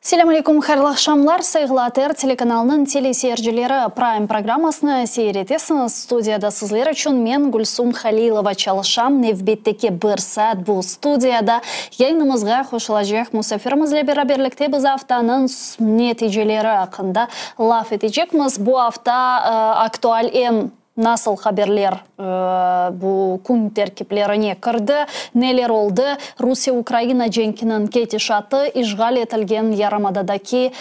Selâm aleyküm, hayırlı aqşamlar, sayğılı ATR telekanalınıñ teleseyircileri! Prime programmasını seyir etesiñiz. Studiyada sizler içün men, Gülsum Halilova, çalışam. Nevbetteki bir saat bu studiyada yayınımızğa qoşulacaq musafirimizle beraberlikte biz aftanıñ neticeleri aqqında laf etecekmiz. Bu afta aktual eñ Nasıl haberler bu kün terkiplerine kirdi, neler oldı, Rusiye-Ukraina cenkiniñ ketişatı, işğal etilgen yarımadadaki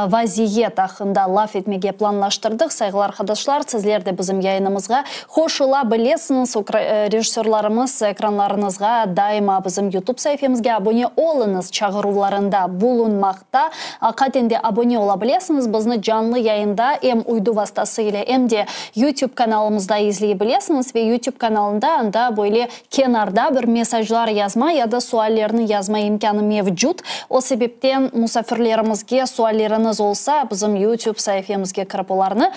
vaziyet aqqında laf etmege planlaştırdıq. Sayğılı arqadaşlar, sizler de bizim yayınımızğa qoşula bilesiñiz. Rejissörlarımız ekranlarıñızğa daima bizim YouTube saifemizge abone oluñız çağıruvlarında bulunmaqta. Da, aqaten de abone ola bilesiñiz, bizni canlı yayında em uydu vastası ile, em de YouTube kanalımızda izley bilesiñiz ve YouTube kanalında anda böyle kenarda bir mesajlar yazma ya da suallerni yazma imkânı mevcut. O sebepten musafirlerimizge sualleriñiz olsa, bizim YouTube saifemizge kirip olarnı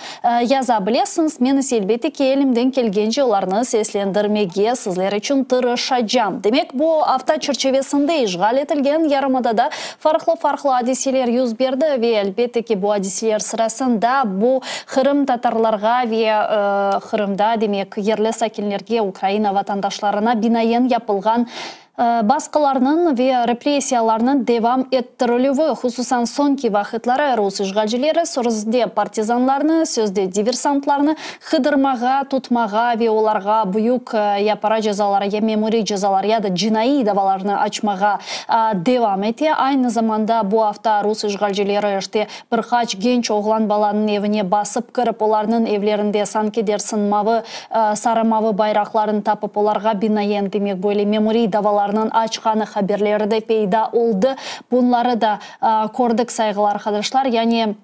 yaza bilesiñiz. Men ise elbette ki, elimden kelgence olarnı seslendirmege sizler içün tırışacam. Demek, bu afta çerçivesinde işğal etilgen yarımadada farqlı-farqlı adiseler yüz berdi ve elbette ki, bu adiseler sırasında bu qırımtatarlarğa ve Qırımda, demek, yerli sakinlerge, Ukraina vatandaşlarına binaen yapılğan Basqılarnıñ ve repressiyalarnıñ devam ettirilüvi, hususan soñki vaqıtları rus işğalcileri sözde partizanlarnı, sözde diversantlarnı qıdırmağa, tutmağa ve olarğa büyük ya para cezaları, ya memuriy cezalar, ya da cinaiy davalarnı açmağa devam ete. Aynı zamanda bu afta rus işğalcileri işte bir qaç genç oğlan balanıñ evine basıp kirip, olarnıñ evlerinde sanki dersiñ mavı, sarı-mavı bayraqlarını tapıp, olarğa binaen, demek, böyle memuriy davalarnıñ açqanı haberleri de peyda oldı. Bunları da kördik, sayğılı arqadaşlar. Yani,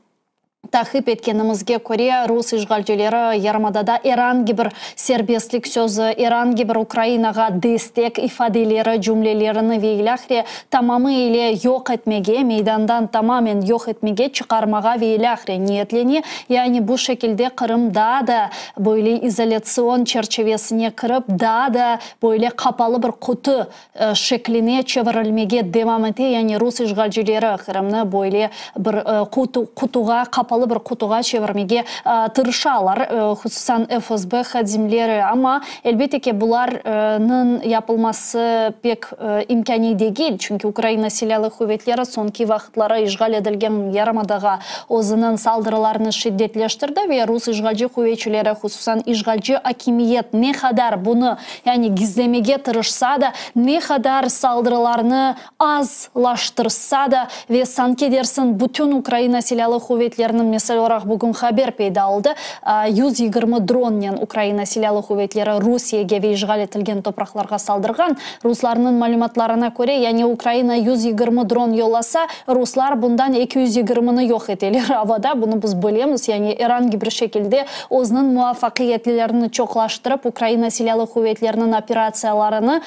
taqip etkenimizge köre, rus işğalcileri yarımadada er angi bir serbestlik sözü, er angi bir Ukrainağa destek ifadeleri, cümlelerini ve ilâhre tamamı ile yoq etmege, meydandan tamamen yoq etmege, çıqarmağa ve ilâhre niyetlene. Yani bu şekilde Qırım daa da böyle izolâtsion çerçivesine kirip, daa da böyle qapalı bir qutu şekline çevirilmege devam ete. Yani rus işğalcileri Qırımnı böyle bir qutuğa, qapalı bir qutuğa çevirmege tırışalar, hususan FSB hadimleri. Amma, elbette ki, bularnıñ yapılması pek imkâniy degil, çünki Ukraina Silâlı quvetleri soñki vaqıtları işğal etilgen yarımadağa özüniñ saldırılarını şiddetleştirdi ve rus işğalci quvetçileri, hususan işğalci akimiyet ne qadar bunı, yani gizlemege tırışsa da, ne qadar saldırılarnı azlaştırsa da ve sanki dersiñ bütün Ukraina Silâlı quvetleriniñ, misal olaraq, bugün haber peyda oldı, 120 dronnen Ukraina Silâlı quvetleri Rusiyege ve işğal etilgen topraqlarğa saldırğan. Ruslarnıñ malümatlarına köre, yani Ukraina 120 dron yollasa, ruslar bundan 220-ni yoq eteler avada, bunı biz bilemiz, yani er angi bir şekilde özüniñ muvafaqiyetlilerini çoqlaştırıp, Ukraina Silâlı quvetleriniñ operatsiyalarını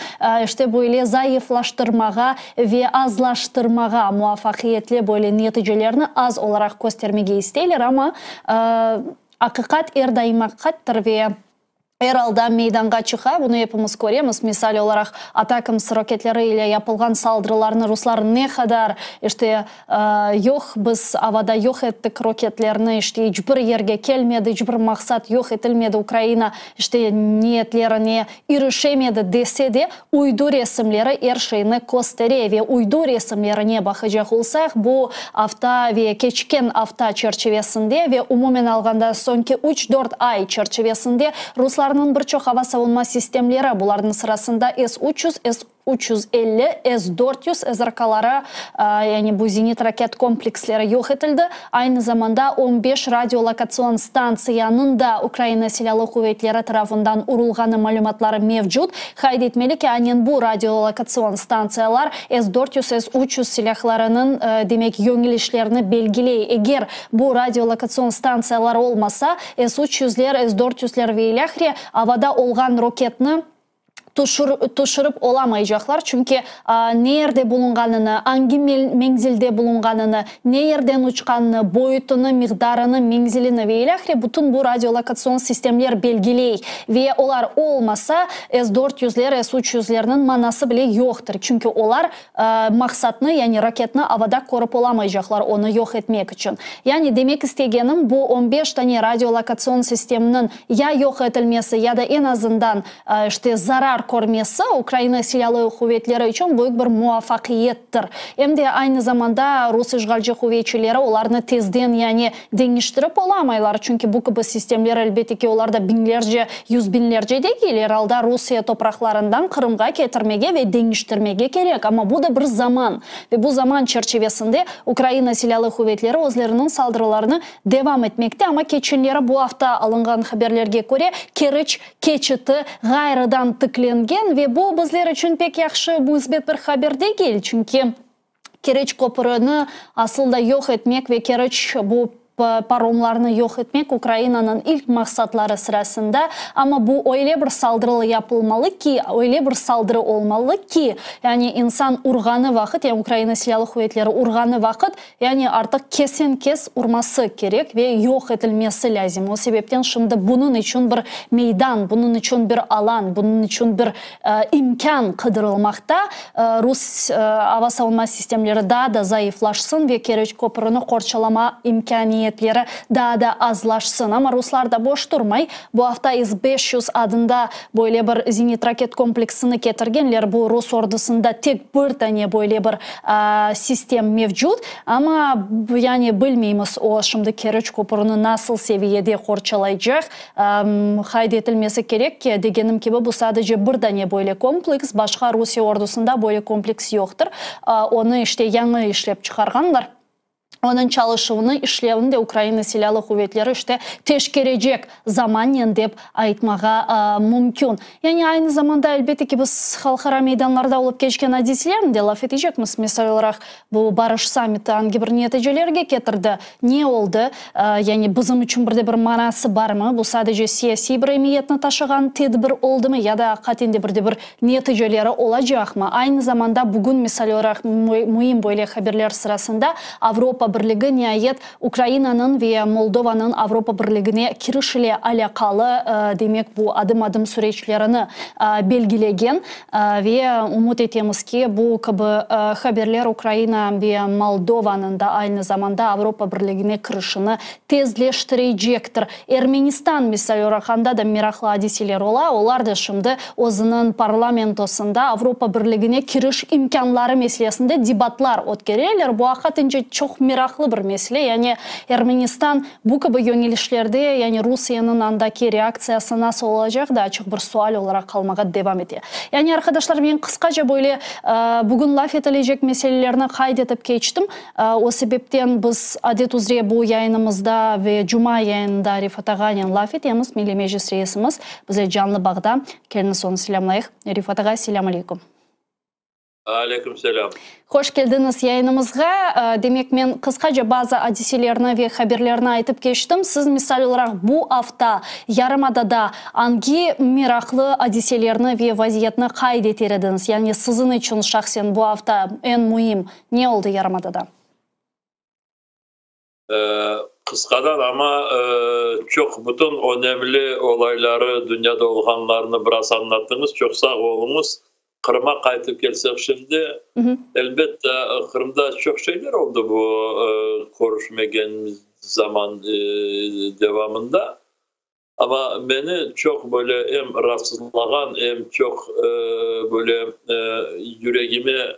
İşte böyle zayıflaştırmağa ve azlaştırmağa, muvafaqiyetli böyle neticelerni az olaraq köstermege isteyler, amma aqiqat er daim aqiqattır ve er alda meydanğa çıqa, bunı epimiz köremiz. Misal olaraq, ATACMS roketleri ile yapılğan saldırılarnı ruslar ne qadar işte Yoq, biz avada yoq ettik roketlerni, işte iç bir yerge kelmedi, iç bir maqsat yoq etilmedi, Ukraina işte niyetlerine irişemedi dese de, uydu resimleri er şeyni köstere ve uydu resimlerine baqacaq olsaq, bu afta ve keçken afta çerçivesinde ve umumen alğanda soñki üç-dört ay çerçivesinde ruslarnıñ bir çoq ava savunma sistemleri, bularnıñ sırasında S-300, S. 350, S 400 SRKları, yani bu zenit-raket kompleksleri yoq etildi. Aynı zamanda on beş radiolokatsion stantsiyanıñ da Ukraina Silâlı Quvetleri tarafından urulğanı malümatları mevcut. Qayd etmeli ki, anen bu radiolokatsion stantsiyalar S 400, S 300 silâhlarınıñ, demek, yöñelişlerini belgiley. Eger bu radiolokatsion stantsiyalar olmasa, S 300-ler, S 400-ler ve ilâhre avada olğan roketni, Tüşürip olamaycaqlar, çünki ne yerde bulunğanını, angi menzilde bulunğanını, ne yerden uçqanını, boyutını, miqdarını, menzilini ve ilâhre bütün bu radiolokatsion sistemler belgiley ve olar olmasa, S 400-ler, S 300-lerniñ manası bile yoqtır, çünki olar maqsatnı, yani raketni avada körip olamaycaqlar, onı yoq etmek içün. Yani demek istegenim, bu on beş tane radiolokatsion sistemniñ ya yoq etilmesi, ya da eñ azından işte, zarar körmesi Ukraina Silâlı Quvetleri içün büyük bir muvafaqiyettir. Em de aynı zamanda rus işğalci quvetçileri olarnı tezden, yani deñiştirip olamaylar, çünki bu kibi sistemler, elbette ki, olarda biñlerce, yüz biñlerce degil, er alda Rusiye topraqlarından Qırımğa ketirmege ve deñiştirmege kerek, amma bu da bir zaman ve bu zaman çerçivesinde Ukraina Silâlı Quvetleri özleriniñ saldırılarını devam etmekte, amma keçenleri bu afta alınğan haberlerge köre, Keriç keçiti ğayrıdan tiklengen ve bu bizler içün pek yahşı müsbet bir haber degil, çünki Keriç köprüni asıl da yoq etmek ve Keriç bu paromlarnı yoq etmek Ukrainanıñ ilk maqsatları sırasında, amma bu öyle bir saldırı yapılmalı ki, öyle bir saldırı olmalı ki, yani insan urğanı vaqıt, yani Ukraina Silâlı Quvetleri urğanı vaqıt, Yani artıq kesen-kes urması kerek ve yoq etilmesi lâzim. O sebepten şimdi bunıñ içün bir meydan, bunıñ içün bir alan, bunıñ içün bir imkân qıdırılmaqta. Rus ava savunma sistemleri daa da zayıflaşsın ve Keriç köprüni qorçalama imkâniyetleri daa da azlaşsın. Amma ruslar da boş turmay. Bu afta S 500 adında böyle bir zenit-raket kompleksini ketirgenler. Bu rus ordusında tek bir tane böyle bir Sistem mevcut, amma, yani bilmeymiz, o şimdi Keriç köprüni nasıl seviyede qorçalaycaq. Qayd etilmesi kerek ki, degenim kibi, bu sadece bir dane böyle kompleks, başqa Rusiye ordusında böyle kompleks yoqtır. Onı işte yañı işlep çıqarğanlar. Onıñ çalışuvını, işlevini de Ukraina Silâlı Quvetleri işte teşkerecek zamannen dep aytmağa mümkün. Yani aynı zamanda, elbette ki, biz halqara meydanlarda olıp keçken adiselerni de laf etecekmiz. Misal olaraq, bu barış sammiti angi bir neticelerge ketirdi, ne oldı, yani bizim içün bir de bir manası barmı, bu sadece siyasiy bir emiyetni taşığan tedbir oldımı ya da aqiqaten de bir de bir neticeleri olacaqmı? Aynı zamanda bugün, misal olaraq, müim böyle haberler sırasında Avropa Birligi niayet Ukrainanıñ ve Moldovanıñ Avropa Birligine kiriş ile alâqalı, demek, bu adım-adım süreçlerini belgilegen ve ümüt etemiz ki, bu kibi haberler Ukraina ve Moldovanıñ da aynı zamanda Avropa Birligine kirişini tezleştirecektir. Ermenistan, misal olaraq, anda da meraqlı adiseler ola, olar da şimdi özüniñ parlamentosında Avropa Birligine kiriş imkânları meselesinde debatlar ötkereler. Bu aqiqatence çoq meraqlı bir mesele, yani Ermenistan bu kibi yöñelişlerde, yani Rusiyeniñ andaki reaktsiyası nasıl olacaq da açıq bir sual olaraq qalmağa devam ete. Yani, arqadaşlar, men qısqaca böyle bugün laf etilecek meselelerni qayd etip keçtim. O sebepten biz adet üzre bu yayınımızda ve cuma yayınında Refat ağanen laf etemiz, Milliy Meclis reisimiz bize canlı bağda. Keliñiz onı selâmlayıq. Refat ağa, selâm aleyküm. Aleyküm selâm. Hoş keldiñiz yayınımızğa. Demek, men qısqaca bazı adiselerni ve haberlerni aytıp keçtim. Siz, misal olaraq, bu afta yarımadada angi meraqlı adiselerni ve vaziyetni qayd eter ediñiz? Yani siziñ içün şahsen bu afta eñ müim Ne oldı yarımadada? Qısqadan, amma çoq bütün önemli olayları, dünyada olğanlarnı biraz añlattıñız, çoq sağ oluñız. Qırıma qaytıp kelsek şimdi, elbette, Qırımda çoq şeyler oldı bu körüşmegenimiz zaman devamında. Amma meni çoq böyle em raatsızlağan, em çoq böyle yüregime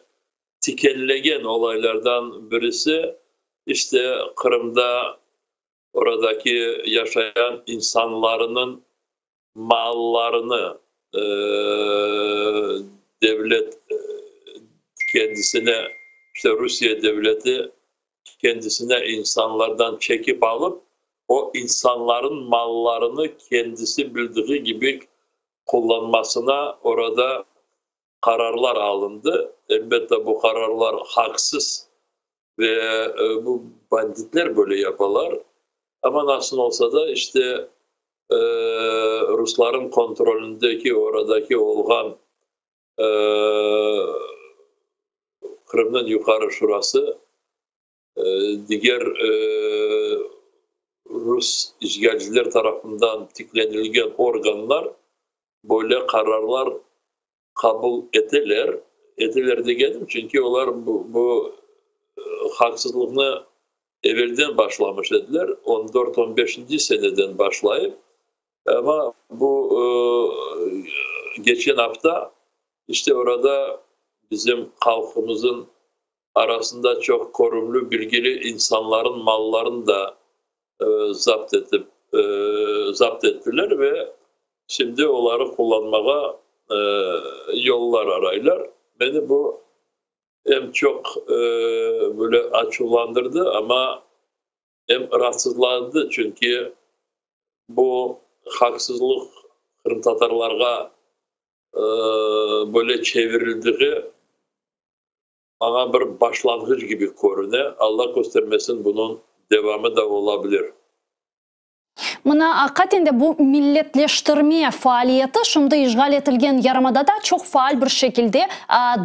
tikenlegen olaylardan birisi, işte, Qırımda oradaki yaşayan insanlarınıñ mallarını devlet kendisine, işte, Rusiye devleti kendisine insanlardan çekip alıp, o insanların mallarını kendisi bildiği gibi qullanmasına orada qararlar alındı. Elbette, bu qararlar haqsız ve bu banditler böyle yapalar. Amma nasıl olsa da, işte, rusların kontrolündeki oradaki olğan. Qırımnıñ Yuqarı Şurası, diger rus işğalciler tarafından tiklenilgen organlar böyle qararlar qabul eteler. Eteler degenim, çünki olar bu haqsızlıqnı evelden başlamış ediler, on dört, on beşinci seneden başlayıp, amma bu keçen afta işte orada bizim halqımızın arasında çoq körümli, bilgili insanların mallarını da zapt etip, zapt ettiler ve şimdi oları qullanmağa yollar araylar. Meni bu em çoq böyle açuvlandırdı, amma em raatsızlandı, çünki bu haqsızlıq qırımtatarlarğa böyle çevirildiği maña bir başlanğıç kibi körüne. Alla köstermesin, bunıñ devamı da olabilir. Mına, aqiqaten de bu milletleştirme faaliyeti şimdi işğal etilgen yarımadada çoq faal bir şekilde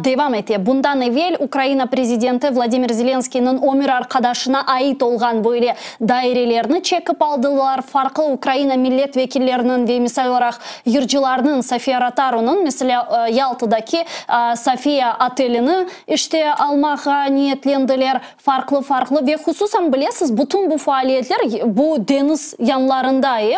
devam ete. Bundan evel Ukraina prezidenti Vladimir Zelenskıynıñ ömür arqadaşına ait olğan böyle dairelerni çekip aldılar. Farqlı Ukraina millet vekilleriniñ ve, misal olaraq, yırcılarnıñ, Sofiya Rotarunıñ, meselâ, Yaltadaki Sofiya otelini işte almağa niyetlendiler. Farqlı-farqlı ve hususan, bilesiz, bütün bu faaliyetler bu deñiz yanlarında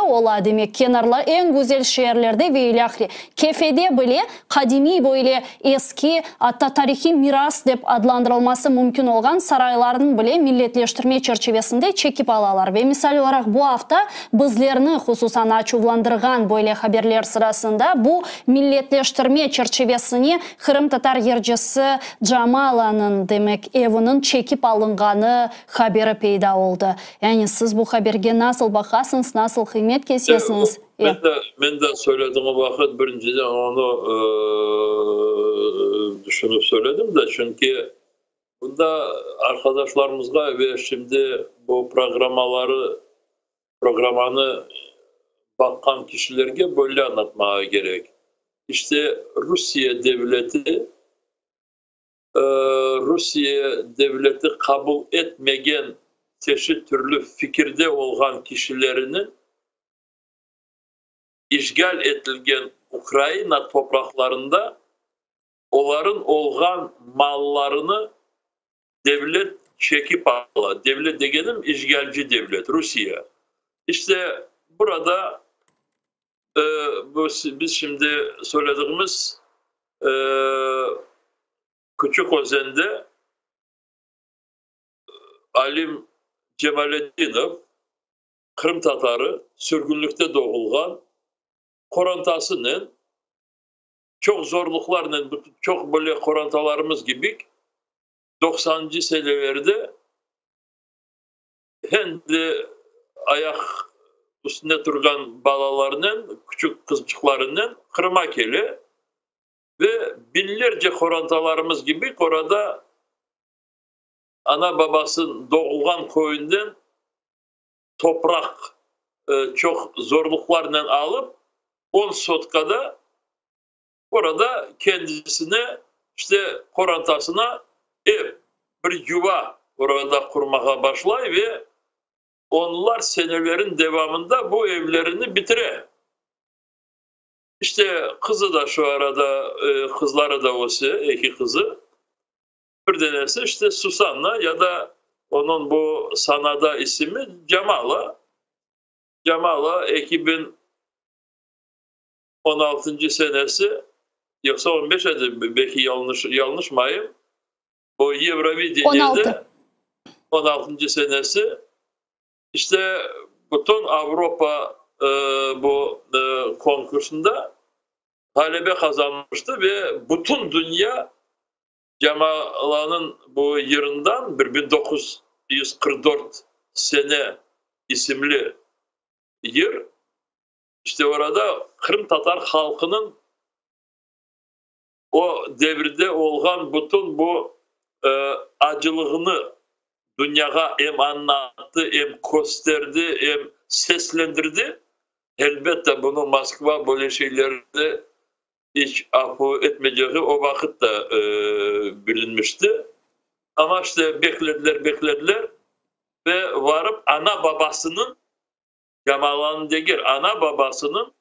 ola, demek, kenarlar, eñ güzel şeerlerde ve ilâhre. Kefede bile qadimiy böyle eski, atta tarihiy miras dep adlandırılması mümkün olğan saraylarnı bile milletleştirme çerçivesinde çekip alalar. Ve misal olaraq bu afta bizlerni hususan açuvlandırğan böyle haberler sırasında bu milletleştirme çerçivesine qırımtatar yırcısı Camalanıñ, demek, eviniñ çekip alınğanı haberi peyda oldı. Yani siz bu haberge nasıl baqasıñız, nasıl qıymet kesesiñiz? Men de, men de söylediğim vaqıt birinciden onı düşünip söyledim de, çünki bunda arqadaşlarımızğa ve şimdi bu programmaları, programmanı baqqan kişilerge böyle añlatmağa kerek. İşte Rusiye devleti, Rusiye devleti qabul etmegen çeşit türlü fikirde olğan kişileriniñ işğal etilgen Ukraina topraqlarında olarıñ olğan mallarını devlet çekip ala. Devlet degenim, işğalci devlet, Rusiye. İşte burada bu biz şimdi söylediğimiz Küçük Özende Alim Cemaledinov, qırımtatarı, sürgünlikte doğulğan, qorantasınen çoq zorluqlarnen, çoq böyle qorantalarımız kibi, 90-ncı senelerde endi ayaq üstünde turğan balalarınen, küçük qızçıqlarınen Qırıma kele ve biñlerce qorantalarımız kibi orada ana-babası doğulğan köyünden topraq çoq zorluqlarnen alıp, 10 sotkada orada kendisine, işte qorantasına ev, bir yuva orada qurmağa başlay ve onlar senelerin devamında bu evlerini bitire. İşte qızı da şu arada, qızları da öse, eki qızı. Bir denesi işte Susanna ya da onıñ bu sanada isimi Camala. Camala 2016-ncı senesi, yoqsa 15 edi, belki yanlış, yanlışmayım. O Eurovideniyede 16. senesi işte bütün Avropa bu konkursında ğalebe qazanmıştı ve bütün dünya Camalanıñ bu yırından 1944 sene isimli yır, işte orada qırımtatar halqınıñ o devirde olğan bütün bu acılığını dünyağa em añlattı, em kösterdi, em seslendirdi. Elbette, bunı Moskva böyle şeylerni. İç afu etmeycegi o vaqıt da bilinmişti. Amma işte beklediler, beklediler ve varıp ana-babasınıñ, Camalanıñ degil, ana-babasınıñ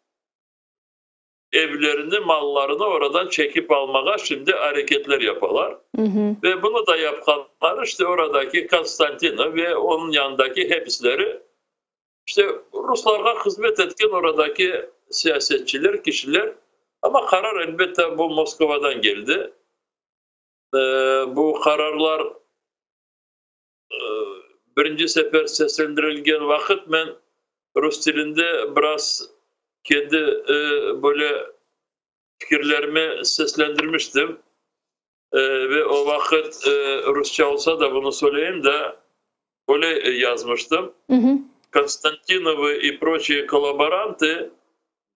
evlerini, mallarını oradan çekip almağa şimdi areketler yapalar. Ve bunı da yapqanlar işte oradaki Konstantinov ve onıñ yanındaki hepisleri, işte ruslarğa hızmet etken oradaki siyasetçiler, kişiler. Amma qarar, elbette, bu Moskvadan geldi. Bu qararlar birinci sefer seslendirilgen vaqıt men rus tilinde biraz kendi böyle fikirlerimi seslendirmiştim. Ve o vaqıt rusça olsa da bunı söyleyeyim de, böyle yazmıştım: Konstantinovı и прочие коллаборанты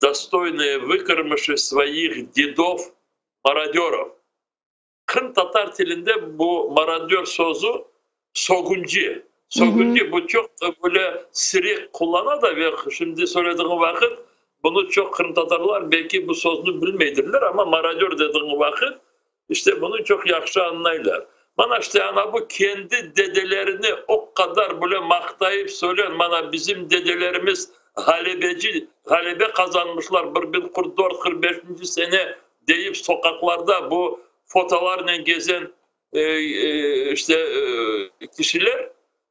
достойные выкормыши своих дедов мародеров. Qırımtatar tilinde bu marodör sözü soğuncı. Soğuncı bu çoq böyle siyrek qullana da ve şimdi söylediğim vaqıt bunı çoq qırımtatarlar belki bu sözni bilmeydirler, amma marodör dediğim vaqıt işte bunı çoq yahşı añlaylar. Mana işte ana bu kendi dedelerini o qadar böyle maqtayıp söyleyen, mana bizim dedelerimiz ğalebeci, ğalebe qazanmışlar 1044-45 sene deyip soqaqlarda bu fotolarnen gezen işte kişiler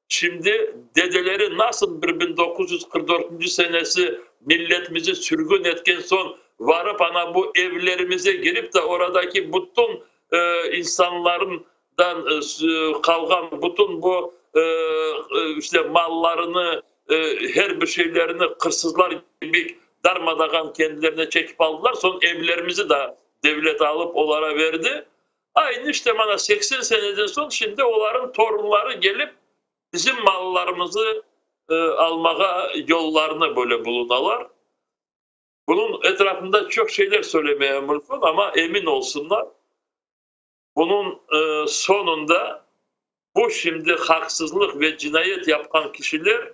şimdi dedeleri nasıl 1944 senesi milletimizi sürgün etken soñ varıp ana bu evlerimize girip de oradaki bütün insanlarından qalğan bütün bu işte mallarını, her bir şeylerini hırsızlar gibi darmadağan kendilerine çekip aldılar. Soñ evlerimizi de devlet alıp olara verdi. Aynı işte mana 80 seneden soñ şimdi oların torunları gelip bizim mallarımızı almağa yollarını böyle bulunalar. Bunıñ etrafında çoq şeyler söylemeye mümkün, amma emin olsunlar, bunıñ soñunda bu şimdi haqsızlıq ve cinayet yapqan kişiler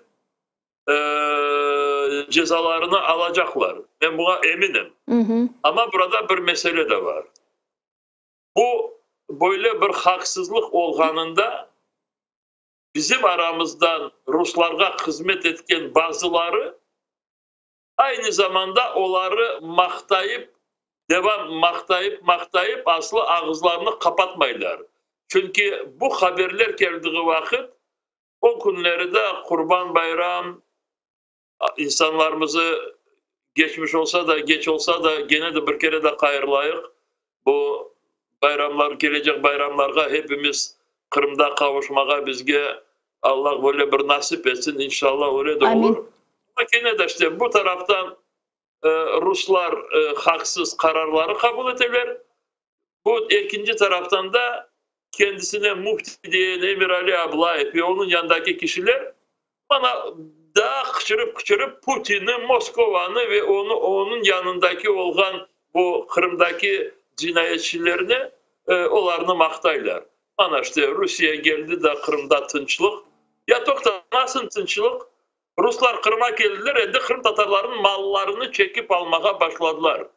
cezalarını alacaqlar. Men buña eminim. Amma burada bir mesele de bar. Bu böyle bir haqsızlıq olğanında bizim aramızdan ruslarğa hızmet etken bazıları aynı zamanda oları maqtayıp, devam maqtayıp, maqtayıp aslı ağızlarını qapatmaylar. Çünki bu haberler keldiği vaqıt o künleri de Qurban bayram, insanlarımızı geçmiş olsa da, geç olsa da gene de bir kere de hayırlayıq. Bu bayramlar, kelecek bayramlarğa hepimiz Qırımda qavuşmağa bizge Allah böyle bir nasip etsin, inşallah öyle de olur. Amma kene de işte bu taraftan ruslar haqsız qararları qabul eteler. Bu ekinci taraftan da kendisine müfti diyen Emirali Ablayev ve onıñ yanındaki kişiler bana daa qıçırıp qıçırıp Putinni, Moskovanı ve onı onıñ yanındaki olğan bu Qırımdaki cinayetçilerni olarnı maqtaylar. Mana işte Rusiye geldi de Qırımda tınçlıq. Ya toqta, nasıl tınçlıq? Ruslar Qırımğa keldiler, endi qırımtatarlarnıñ mallarını çekip almağa başladılar.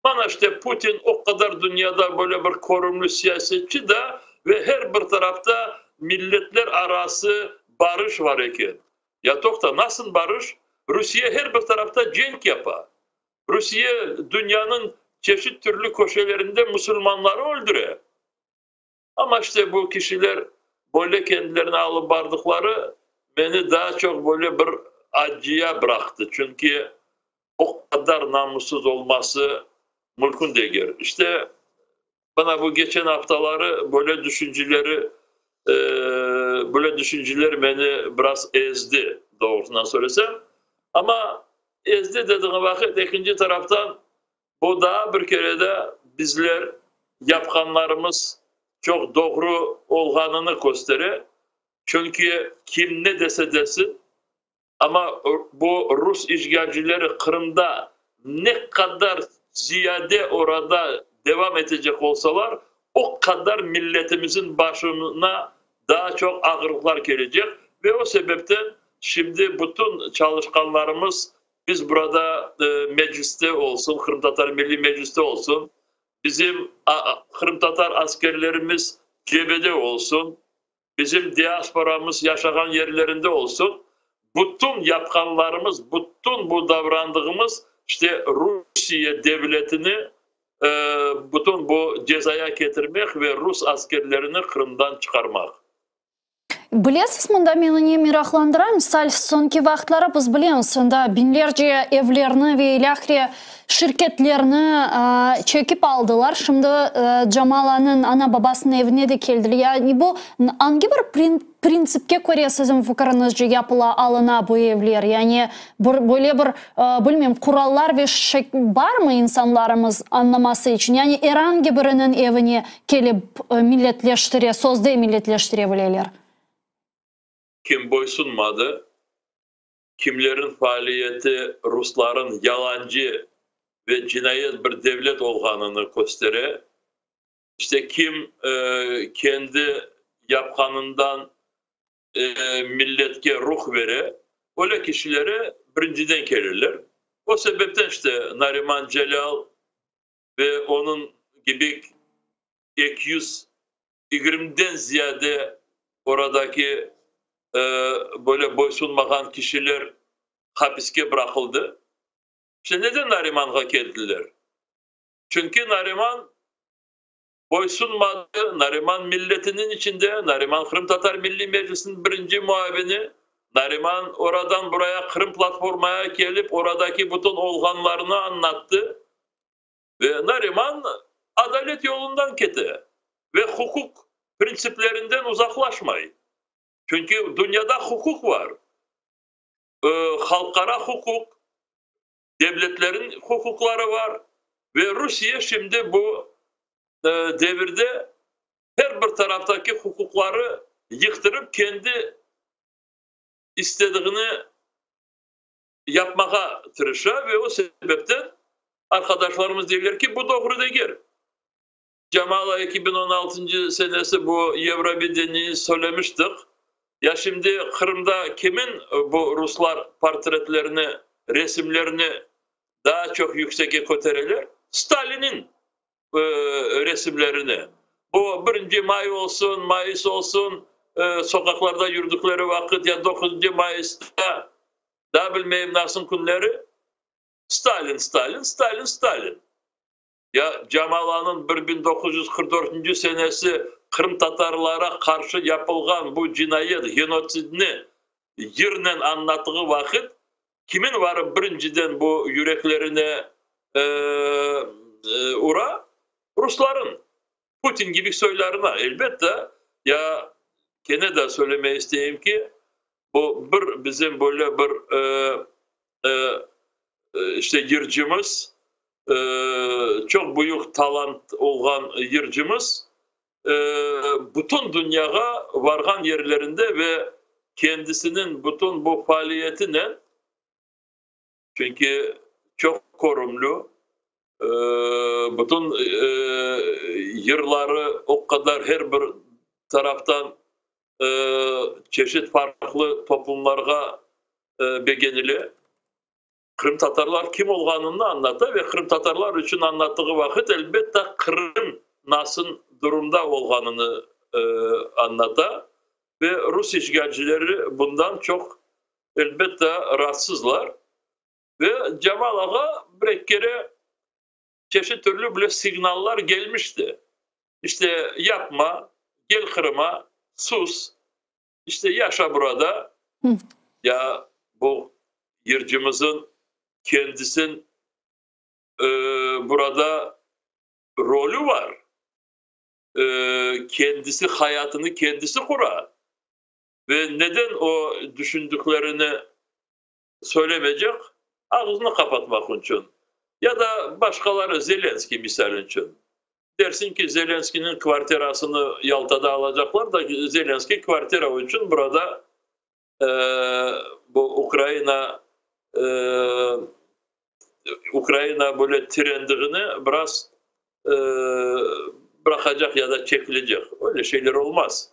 Mana işte Putin o qadar dünyada böyle bir körümli siyasetçi da ve her bir tarafta milletler arası barış var eken. Ya toqta, nasıl barış? Rusiye her bir tarafta cenk yapa. Rusiye dünyanıñ çeşit türlü köşelerinde musulmanları öldüre. Amma işte bu kişiler böyle kendilerini alıp bardıqları meni daa çoq böyle bir acıya bıraqtı. Çünki o qadar namussız olması mümkün degil. İşte bana bu geçen aftaları böyle düşünceleri böyle düşünceler meni biraz ezdi, doğrusından söylesem. Amma ezdi dediğim vaqıt ekinci taraftan bu daa bir kere de bizler yapqanlarımız çoq doğru olğanını köstere. Çünki kim ne dese desin, amma bu rus işğalcileri Qırımda ne qadar ziyade orada devam etecek olsalar, o qadar milletimizin başına daa çoq ağırlıqlar kelecek ve o sebepten şimdi bütün çalışqanlarımız. Biz burada Mecliste olsun, Qırımtatar Milliy Mecliste olsun, bizim qırımtatar askerlerimiz cebede olsun, bizim diasporamız yaşağan yerlerinde olsun, bütün yapqanlarımız, bütün bu davrandığımız işte Rusiye devletini bütün bu cezaya ketirmek ve rus askerlerini Qırımdan çıqarmaq. Bilesiz, mında meni ne meraqlandıra, misal, soñki vaqıtları biz bilemiz, anda biñlerce evlerni ve ilâhre şirketlerni çekip aldılar, şimdi Camalanıñ ana-babasınıñ evine de keldiler. Yani bu angi bir printsipke köre siziñ fikiriñizce yapıla, alına bu evler? Yani bir böyle bir, bilmeyim, qurallar ve barmı insanlarımız añlaması içün? Yani er angi biriniñ evine kelip milletleştire, sözde milletleştire bileler. Kim boysunmadı, kimlerin faaliyeti rusların yalancı ve cinayet bir devlet olğanını köstere, işte kim kendi yapqanından milletke ruh bere, öyle kişilere birinciden kelirler. O sebepten işte Nariman Celâl ve onıñ kibi 220-den ziyade oradaki böyle boysunmağan kişiler hapiske bıraqıldı. İşte neden Narimanğa keldiler? Çünki Nariman boysunmadı, Nariman milletiniñ içinde, Nariman Qırımtatar Milliy Meclisiniñ birinci muavini, Nariman oradan buraya Qırım platformaya kelip, oradaki bütün olğanlarnı añlattı. Ve Nariman adalet yolundan kete ve huquq printsiplerinden uzaqlaşmay. Çünki dünyada huquq bar, halqara huquq, devletlerin huquqları bar ve Rusiye şimdi bu devirde her bir taraftaki huquqları yıqtırıp kendi istediğini yapmağa tırışa ve o sebepten arqadaşlarımız deyler ki, bu doğru degil. Camala 2016 senesi bu Yevrovideniyi söylemiştik. Ya şimdi Qırımda kimin bu ruslar portretlerini, resimlerini daha çoq yüksekke kötereler? Stalinin resimlerini. Bu 1 may olsun, mayıs olsun, soqaqlarda yürüdükleri vaqıt ya 9 mayısta, daha bilmeyim nasıl künleri, Stalin, Stalin, Stalin, Stalin. Ya Camalanıñ 1944 senesi qırımtatarlara qarşı yapılğan bu cinayet, genotsidni yırnen añlattığı vaqıt, kimin varıp birinciden bu yüreklerine ura? Rusların, Putin gibi soylarına. Elbette, ya kene de söylemeye isteyim ki, bu bir bizim böyle bir işte yırcımız, çoq büyük talant olğan yırcımız, bütün dünyağa varğan yerlerinde ve kendisiniñ bütün bu faaliyetinen, çünki çoq körümli, bütün yırları o qadar her bir taraftan çeşit farqlı toplumlarğa begenile. Qırımtatarlar kim olğanını añlata ve qırımtatarlar içün añlattığı vaqıt, elbette, Qırım nasıl durumda olğanını añlata ve rus işğalcileri bundan çoq, elbette, raatsızlar. Ve Cemal ağa bir kere çeşit türlü bile signallar gelmişti. İşte yapma, gel Qırıma, sus, işte yaşa burada. Ya bu yırcımızın kendisinin burada rolü var. Kendisi hayatını kendisi qura. Ve neden o düşündüklerini söylemeyecek? Ağzını kapatmaq içün. Ya da başqaları, Zelenskiy misal içün. Dersin ki, Zelenskiyniñ kvartirasını Yaltada alacaqlar da, Zelenskiy kvartira içün burada bu Ukraina böyle tirendiğini biraz bırakacaq ya da çekilecek. Öyle şeyler olmaz.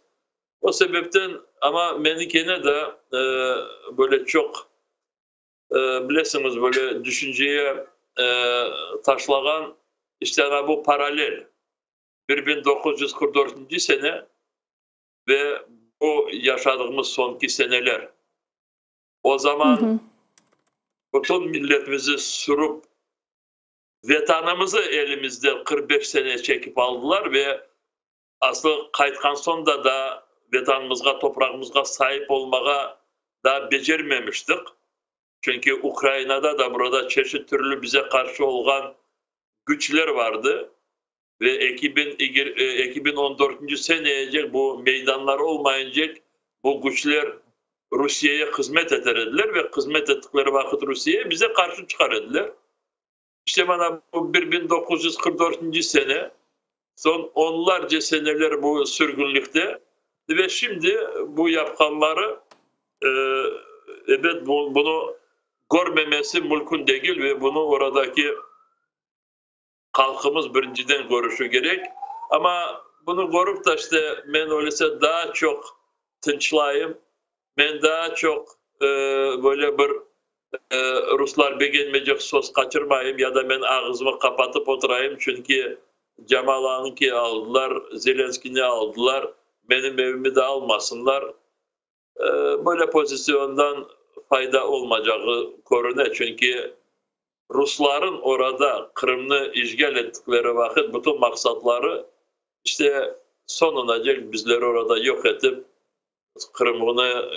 O sebepten ama meni kene de böyle çoq. Bilesiñiz, böyle düşünceye taşlağan işte ana bu parallel, 1944 sene ve bu yaşadığımız soñki seneler. O zaman bütün milletimizi sürüp, Vetanımızı elimizden 45 sene çekip aldılar ve aslı qaytqan soñ da daa Vetanımızğa, toprağımızğa saip olmağa daa becermemiştik. Çünki Ukrainada da burada çeşit türlü bize qarşı olğan küçler vardı ve 2014 seneyecek bu meydanlar olmayıncek bu küçler Rusiyeye hızmet eter ediler ve hızmet ettikleri vaqıt Rusiyeye bize qarşı çıqar ediler. İşte mana bu 1944 sene, soñ onlarca seneler bu sürgünlikte ve şimdi bu yapqanları, ebet, bunı körmemesi mümkün degil ve bunı oradaki halqımız birinciden körüşü kerek. Amma bunı körip da işte men öylese daa çoq tınçlayım, men daa çoq böyle bir ruslar begenmeycek söz qaçırmayım ya da men ağızımı qapatıp oturayım, çünki Camalanıñki aldılar, Zelenskiyni aldılar, menim evimi de almasınlar. Böyle pozisyondan fayda olmacağı körüne, çünki rusların orada Qırımnı işğal ettikleri vaqıt bütün maqsatları işte soñunacek bizleri orada yoq etip, Qırımnı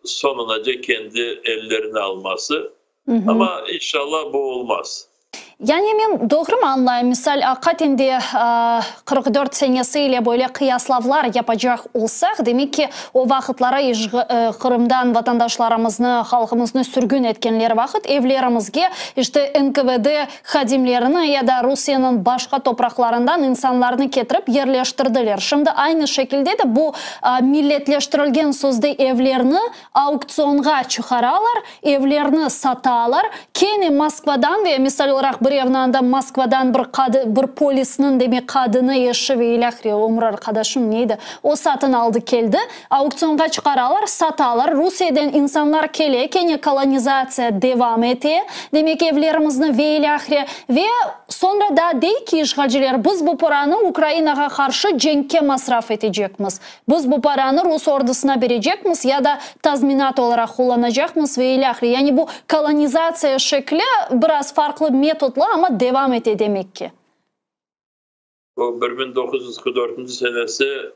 soñunace kendi ellerine alması. Amma inşallah bu olmaz. Yani men doğrumı añlayım, misal, aqiqaten de 44 senesi ile böyle qıyaslavlar yapacaq olsaq, demek ki, o vaqıtları Qırımdan vatandaşlarımıznı, halqımıznı sürgün etkenleri vaqıt evlerimizge işte NKVD hadimlerini ya da Rusiyeniñ başqa topraqlarından insanlarnı ketirip yerleştirdiler. Şimdi aynı şekilde de bu milletleştirilgen sözde evlerni auktsionğa çıqaralar, evlerni satalar, kene Moskvadan ve misal olaraq bir evni anda Moskvadan bir qadı, bir polisniñ demek qadını, eşi ve ilâhre, ömür arqadaşım neydi, o satın aldı keldi, auktsionğa çıqaralar, satalar, Rusiyeden insanlar kele, kene kolonizatsiya devam ete, demek evlerimizni ve ilâhre, ve soñra daa dey ki işğalciler, biz bu paranı Ukrainağa qarşı cenkke masraf etecekmiz. Biz bu paranı rus ordusına berecekmiz ya da tazminat olaraq qullanacaqmız ve ilâhre. Yani bu kolonizatsiya şekli biraz farqlı metodlı, amma devam ete demek ki. Bu 1944 senesi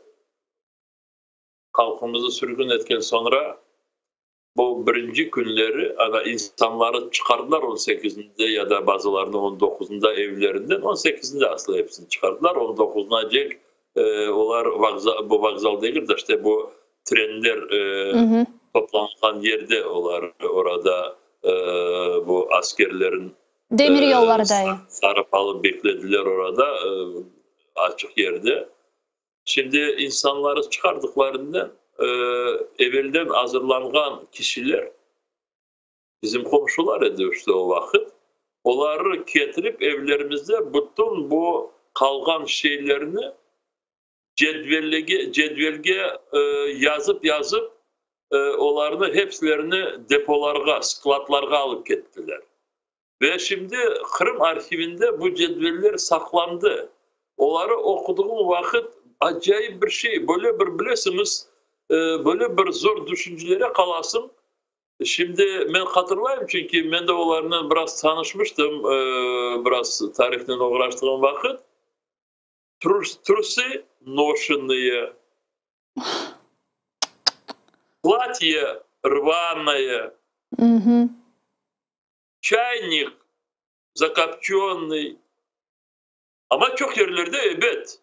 halqımızı sürgün etken soñra bu birinci künleri ana insanları çıqardılar on sekizinde ya da bazılarını on doquzında evlerinden, on sekizinde aslı hepsini çıqardılar, on doquzınacek olar vokzal, bu vokzal degil de, işte bu trenler toplanğan yerde olar orada bu askerlerin Demir yollarda. Sarıp alıp beklediler orada açıq yerde. Şimdi insanları çıqardıqlarından evelden azırlanğan kişiler, bizim qomşular edi işte o vaqıt, oları ketirip evlerimizde bütün bu qalğan şeylerni cedvellege, cedvelge yazıp-yazıp, olarnı hepsilerini depolarğa, skladlarğa alıp kettiler. Ve şimdi Qırım arhivinde bu cedveller saqlandı. Oları oquduğım vaqıt acayip bir şey, böyle bir bilesiñiz, böyle bir zor düşüncelere qalasıñ. Şimdi men hatırlayım, çünki men de olarnen biraz tanışmıştım, biraz tarihnen oğraştığım vaqıt. Trusı noşenıye, platye rvanoye, çaynik zakopçönnıy. Amma çoq yerlerde, ebet,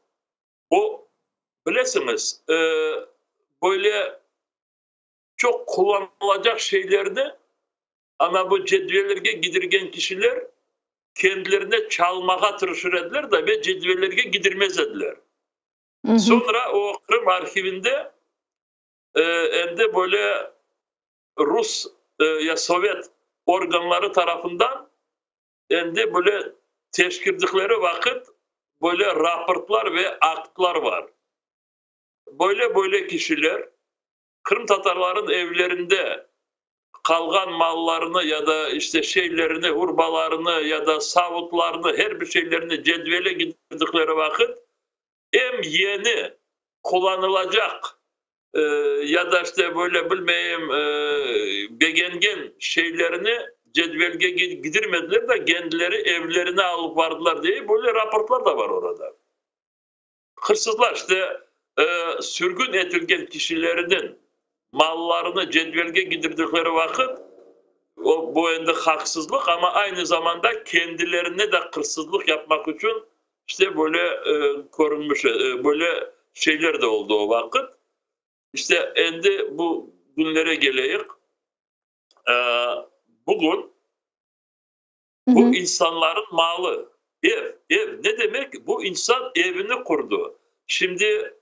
bu, bilesiñiz, böyle çoq qullanılacaq şeylerni ana bu cedvellerge gidirgen kişiler kendilerine çalmağa tırışır ediler da ve cedvellerge gidirmez ediler. Soñra o Qırım arhivinde endi böyle rus ya sovet organları tarafından endi böyle teşkirdikleri vaqıt böyle raportlar ve aktlar bar. Böyle-böyle kişiler qırımtatarların evlerinde. Qalğan mallarını ya da işte şeylerini, urbalarını ya da savutlarını, her bir şeylerini cedvele gidirdikleri vaqıt, em yeni qullanılacaq ya da işte böyle bilmeyim begengen şeylerini cedvelge gidirmediler de, kendileri evlerine alıp bardılar diye böyle raportlar da var orada. Hırsızlar işte sürgün etilgen kişilerniñ mallarını cedvelge gidirdikleri vaqıt, o, bu endi haqsızlıq, amma aynı zamanda kendilerine de hırsızlıq yapmaq içün işte böyle körünmiş, böyle şeyler de oldı o vaqıt. İşte endi bu künlere keleyik. Bugün bu insanların malı, ev, ev ne demek? Bu insan evini qurdı. Şimdi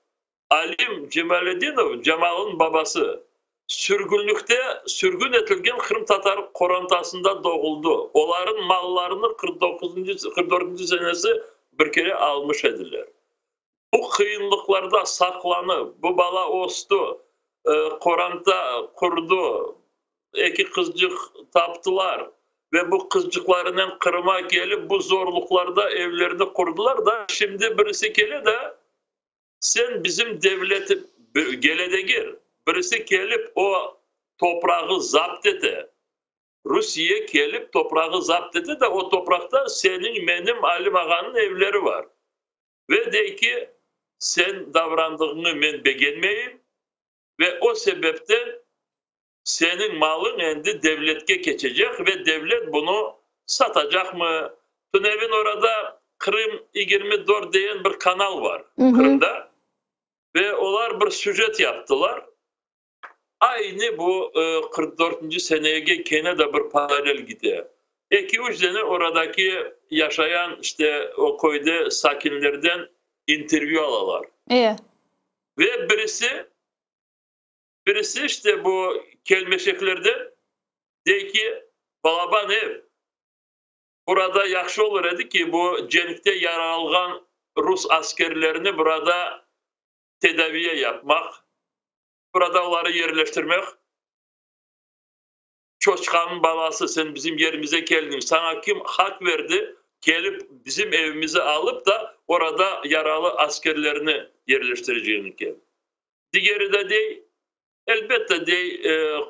Alim Cemaledinov, Cemal'ın babası, sürgünlikte sürgün etilgen qırımtatar qorantasında doğuldı. Oların mallarını 49 44 senesi bir kere almış ediler. Bu qıyınlıqlarda saqlanıp, bu bala östi, qoranta qurdı, eki qızcıq taptılar ve bu qızcıqlarınen Qırımğa kelip, bu zorluqlarda evlerini qurdılar da, şimdi birisi kele de, sen bizim devleti, kele degil, birisi kelip o toprağı zapt ete, Rusiye kelip toprağı zapt ete de, o topraqta seniñ, menim, Alim ağanıñ evleri var. Ve dey ki, sen davrandığıñı men begenmeyim ve o sebepten seniñ malıñ endi devletke keçecek ve devlet bunı satacaqmı? Tünevin orada Krım 24 degen bir kanal bar Qırımda ve olar bir süjet yaptılar. Aynı bu 44 senege kene de bir paralel gide. 2-3 dane oradaki yaşayan işte o köyde sakinlerden intervyu alalar. Ve birisi işte bu kelmeşeklerden dey ki, balaban ev, burada yahşı olur edi ki, bu cenkte yaralğan rus askerlerini burada tedaviye yapmaq, burada oları yerleştirmek. Çoçqanıñ balası, sen bizim yerimize keldiñ, saña kim haq berdi, kelip bizim evimizi alıp da orada yaralı askerlerini yerleştireceğin eken. Digeri de dey, elbette dey,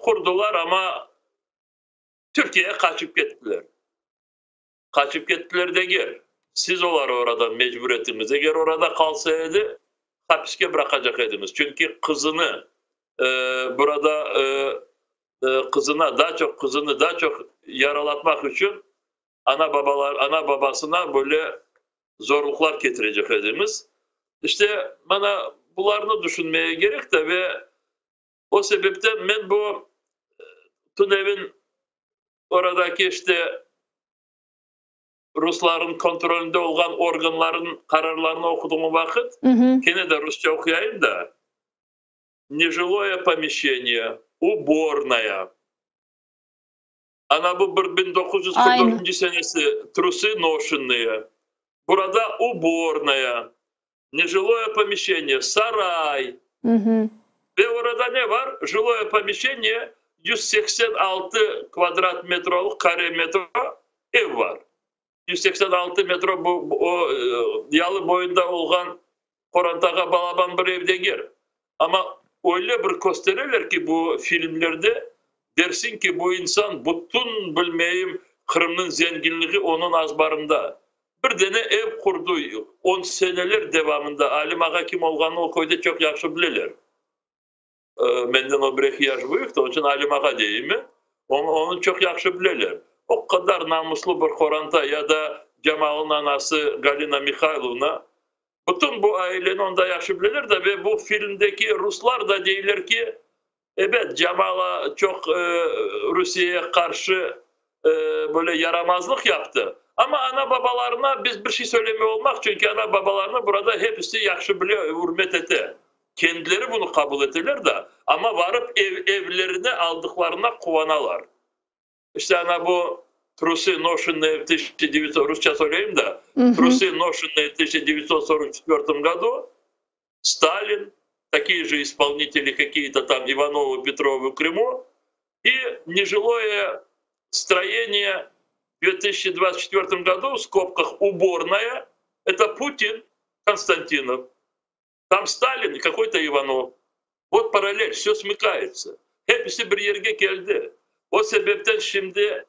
qurdılar, amma Türkiye'ye qaçıp kettiler. Qaçıp kettiler degil, siz oları oradan mecbur ettiniz. Eger orada qalsa edi, hapiske bıraqacaq ediñiz. Çünki qızını burada qızına daa çoq qızını daa çoq yaralatmaq içün ana babalar ana babasına böyle zorluqlar ketirecek ediñiz. İşte mana bularnı düşünmeye gerek de ve o sebepten men bu tünevin oradaki işte rusların kontrolünde olğan organların qararlarını oquduğım vaqıt, kene de rusça oquyayım da: нежилое помещение, уборная. Ana bu 1944 senesi трусы ношенные. Burada уборная, нежилое помещение, сарай. Ve orada ne var? Жилое помещение 186 kvadrat metroluk kare metro ev var. 186 metro bu, o yalı boyunda olğan qorantağa balaban bir ev degil. Ama öyle bir köstereler ki bu filmlerde, dersin ki bu insan bütün bilmeyim Qırımnıñ zenginligi onıñ azbarında. Bir dane ev qurdı 10 seneler devamında. Alim ağa kim olğanını o köyde çoq yahşı bileler. Menden o bir eki yaş büyük, onun içün Alim ağa deyim. Onı çoq yahşı bileler. O qadar namuslı bir qoranta ya da Cemal'ın anası Galina Mihaylovna. Bütün bu aileni onda yahşı bileler de ve bu filmdeki ruslar da deyler ki, evet, Camala çoq Rusiye'ye qarşı böyle yaramazlıq yaptı. Ama ana babalarına biz bir şey söyleme olmaq, çünki ana babalarını burada hepsi yahşı bile, ürmet ete. Kendileri bunu qabul eteler de, ama varıp evlerine aldıqlarına quvanalar. İşte ana bu трусы, ношенные в 1900, rusça söyleyeyim de, трусы, ношенные в 1944 году, Сталин, такие же исполнители какие-то там Ивановы, Петровы в Крыму. И нежилое строение в 2024 году, в скобках уборная, это Путин, Константинов. Там Сталин и какой-то Иванов. Вот параллель, все смыкается. Hepisi bir yerge keldi. O sebepten şimdi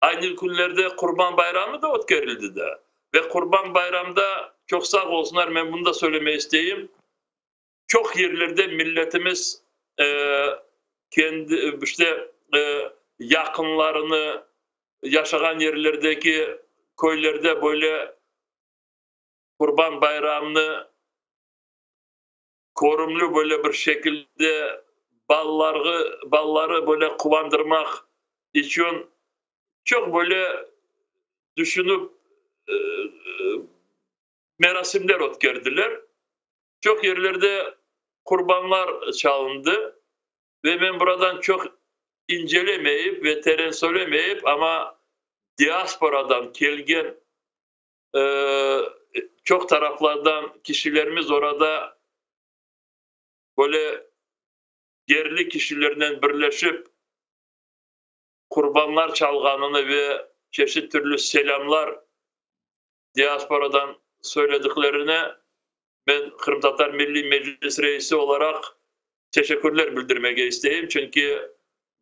aynı künlerde Qurban bayramı da ötkerildi da. Ve Qurban bayramda çoq sağ olsunlar, men bunı da söylemege isteyim, çoq yerlerde milletimiz kendi, işte, yaqınlarını yaşağan yerlerdeki köylerde böyle Qurban bayramnı körümli böyle bir şekilde balalarğı, balaları böyle quvandırmaq içün çoq böyle düşünip merasimler ötkerdiler. Çoq yerlerde qurbanlar çalındı ve men buradan çoq incelemeyip ve teren söylemeyip, amma diasporadan kelgen çoq taraflardan kişilerimiz orada böyle yerli kişilernen birleşip qurbanlar çalğanını ve çeşit türlü selâmlar diasporadan söylediklerine men Qırımtatar Milliy Meclis reisi olaraq teşekkürler bildirmege isteyim, çünki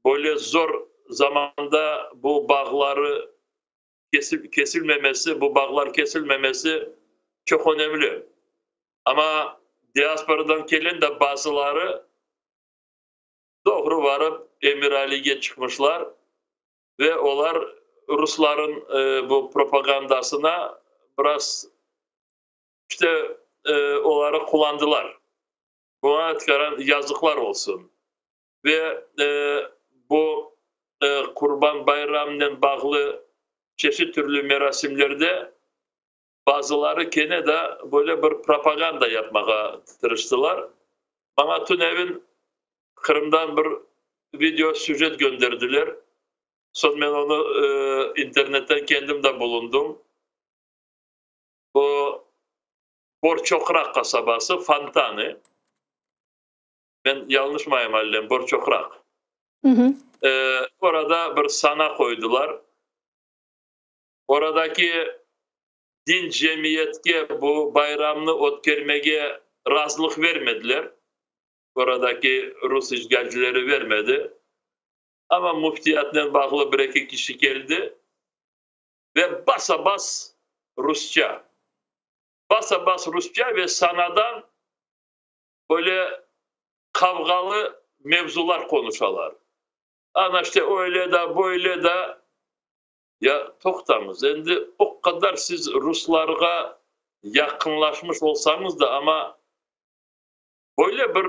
böyle zor zamanda bu bağları kesilmemesi, bu bağlar kesilmemesi çoq önemli. Amma diasporadan kelen de bazıları doğru varıp Emiralige çıqmışlar ve olar rusların bu propagandasına biraz işte oları qullandılar. Buña tikaran yazıqlar olsun. Ve bu Qurban bayramnen bağlı çeşit türlü merasimlerde bazıları kene de böyle bir propaganda yapmağa tırıştılar. Maña tünevin Qırımdan bir video süjet gönderdiler. Soñ men onı internetten kendim de bulundım. Bu Borçoqraq qasabası, Fontanı. Men yañlışmayım allem, Borçoqraq. Orada bir sana qoydılar. Oradaki din cemiyetke bu bayramnı ötkermege razılıq vermediler. Oradaki rus işğalcileri vermedi. Amma müftiyatnen bağlı bir-eki kişi keldi ve basa-bas rusça, basa-bas rusça ve sanadan böyle qavğalı mevzular qonuşalar. Ana işte öyle da, böyle da. Ya toqtañız, endi o qadar siz ruslarğa yaqınlaşmış olsañız da, amma böyle bir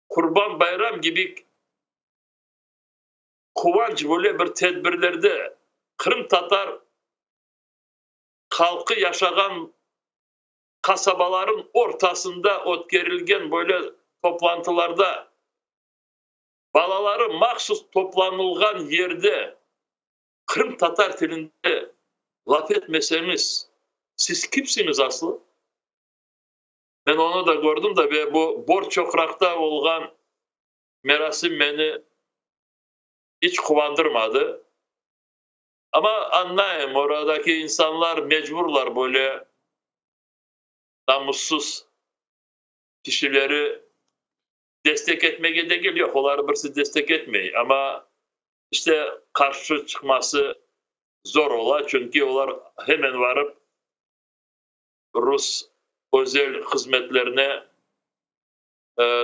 Qurban bayram kibi quvanç böyle bir tedbirlerde qırımtatar halqı yaşağan qasabaların ortasında ötkerilgen böyle toplantılarda balaları mahsus toplanılğan yerde qırımtatar tilinde laf etmeseñiz, siz kimsiñiz aslı? Men onı da kördim da ve bu Borçoqraqta olğan merasim meni iç quvandırmadı. Amma añlayım, oradaki insanlar mecburlar böyle namussız kişileri destek etmege degil, yoq, oları birisi destek etmey, amma işte qarşı çıqması zor ola, çünki olar hemen varıp rus özel hızmetlerine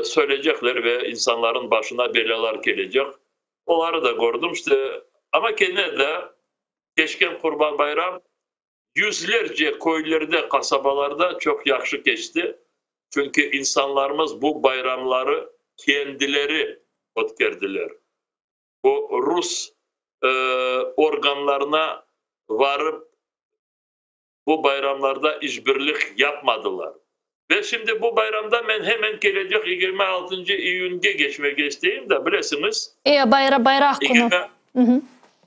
söyleycekler ve insanların başına belâlar kelecek. Oları da kördim, işte, amma kene de keçken Qurban bayram yüzlerce köylerde, qasabalarda çoq yahşı keçti, çünki insanlarımız bu bayramları kendileri ötkerdiler. Bu rus organlarına varıp bu bayramlarda işbirlik yapmadılar. Ve şimdi bu bayramda men hemen kelecek 26 iyünge geçmege isteyim de, bilesiñiz. E, bayraq künü.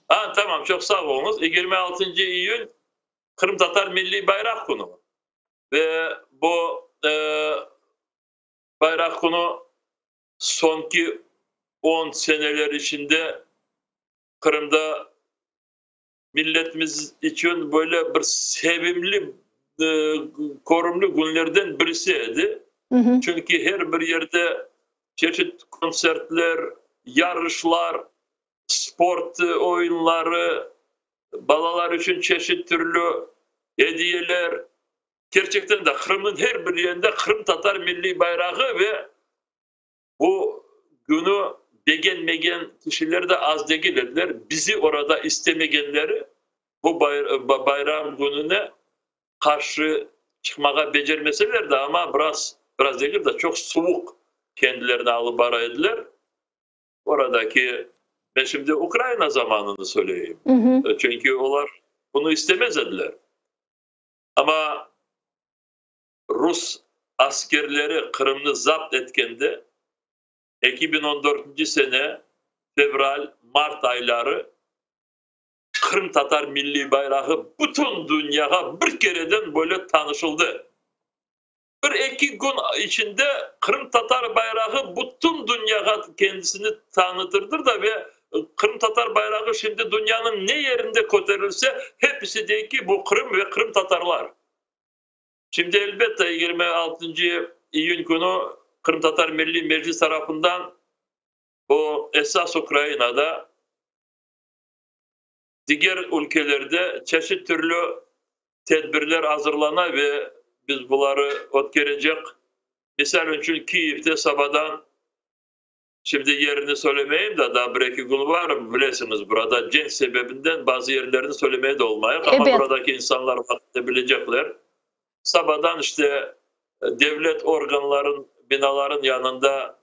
A, tamam, çoq sağ oluñız. 26 iyün Qırımtatar milliy bayraq künü. Ve bu bayraq künü soñki. On seneler içinde Qırımda milletimiz içün böyle bir sevimli, körümli künlerden birisi edi. Çünki her bir yerde çeşit kontsertler, yarışlar, sport oyunları, balalar içün çeşit türlü ediyeler. Kerçekten de Qırımnıñ her bir yerinde qırımtatar milliy bayrağı ve Bu günü begenmegen kişiler de az degil ediler. Bizi orada istemegenleri bu bayram gününe qarşı çıqmağa becermeseler de, amma biraz, biraz degil de, çoq suvuq kendilerini alıp bara ediler. Oradaki, men şimdi Ukraina zamanını söyleyim, çünki olar bunı istemez ediler. Amma Rus askerleri Qırımnı zapt etkende, 2014 sene fevral, mart ayları qırımtatar milliy bayrağı bütün dünyağa bir kereden böyle tanışıldı. Bir-eki kün içinde qırımtatar bayrağı bütün dünyağa kendisini tanıtırdır da ve qırımtatar bayrağı şimdi dünyanıñ ne yerinde köterilse, hepisi dey ki, bu Qırım ve qırımtatarlar. Şimdi, elbette, 26 iyün künü Qırımtatar Milliy Meclis tarafından bu esas Ukrainada, diger ülkelerde çeşit türlü tedbirler azırlana ve biz buları ötkerecek. Misal içün, Kiyevde sabadan Şimdi yerini söylemeyim de, daa bir-eki kün var, bilesiñiz, burada cenk sebebinden bazı yerlerni söylemeye de olmayıq, amma buradaki insanlar vaqıtnı bilecekler. Sabadan işte devlet organların, binaların yanında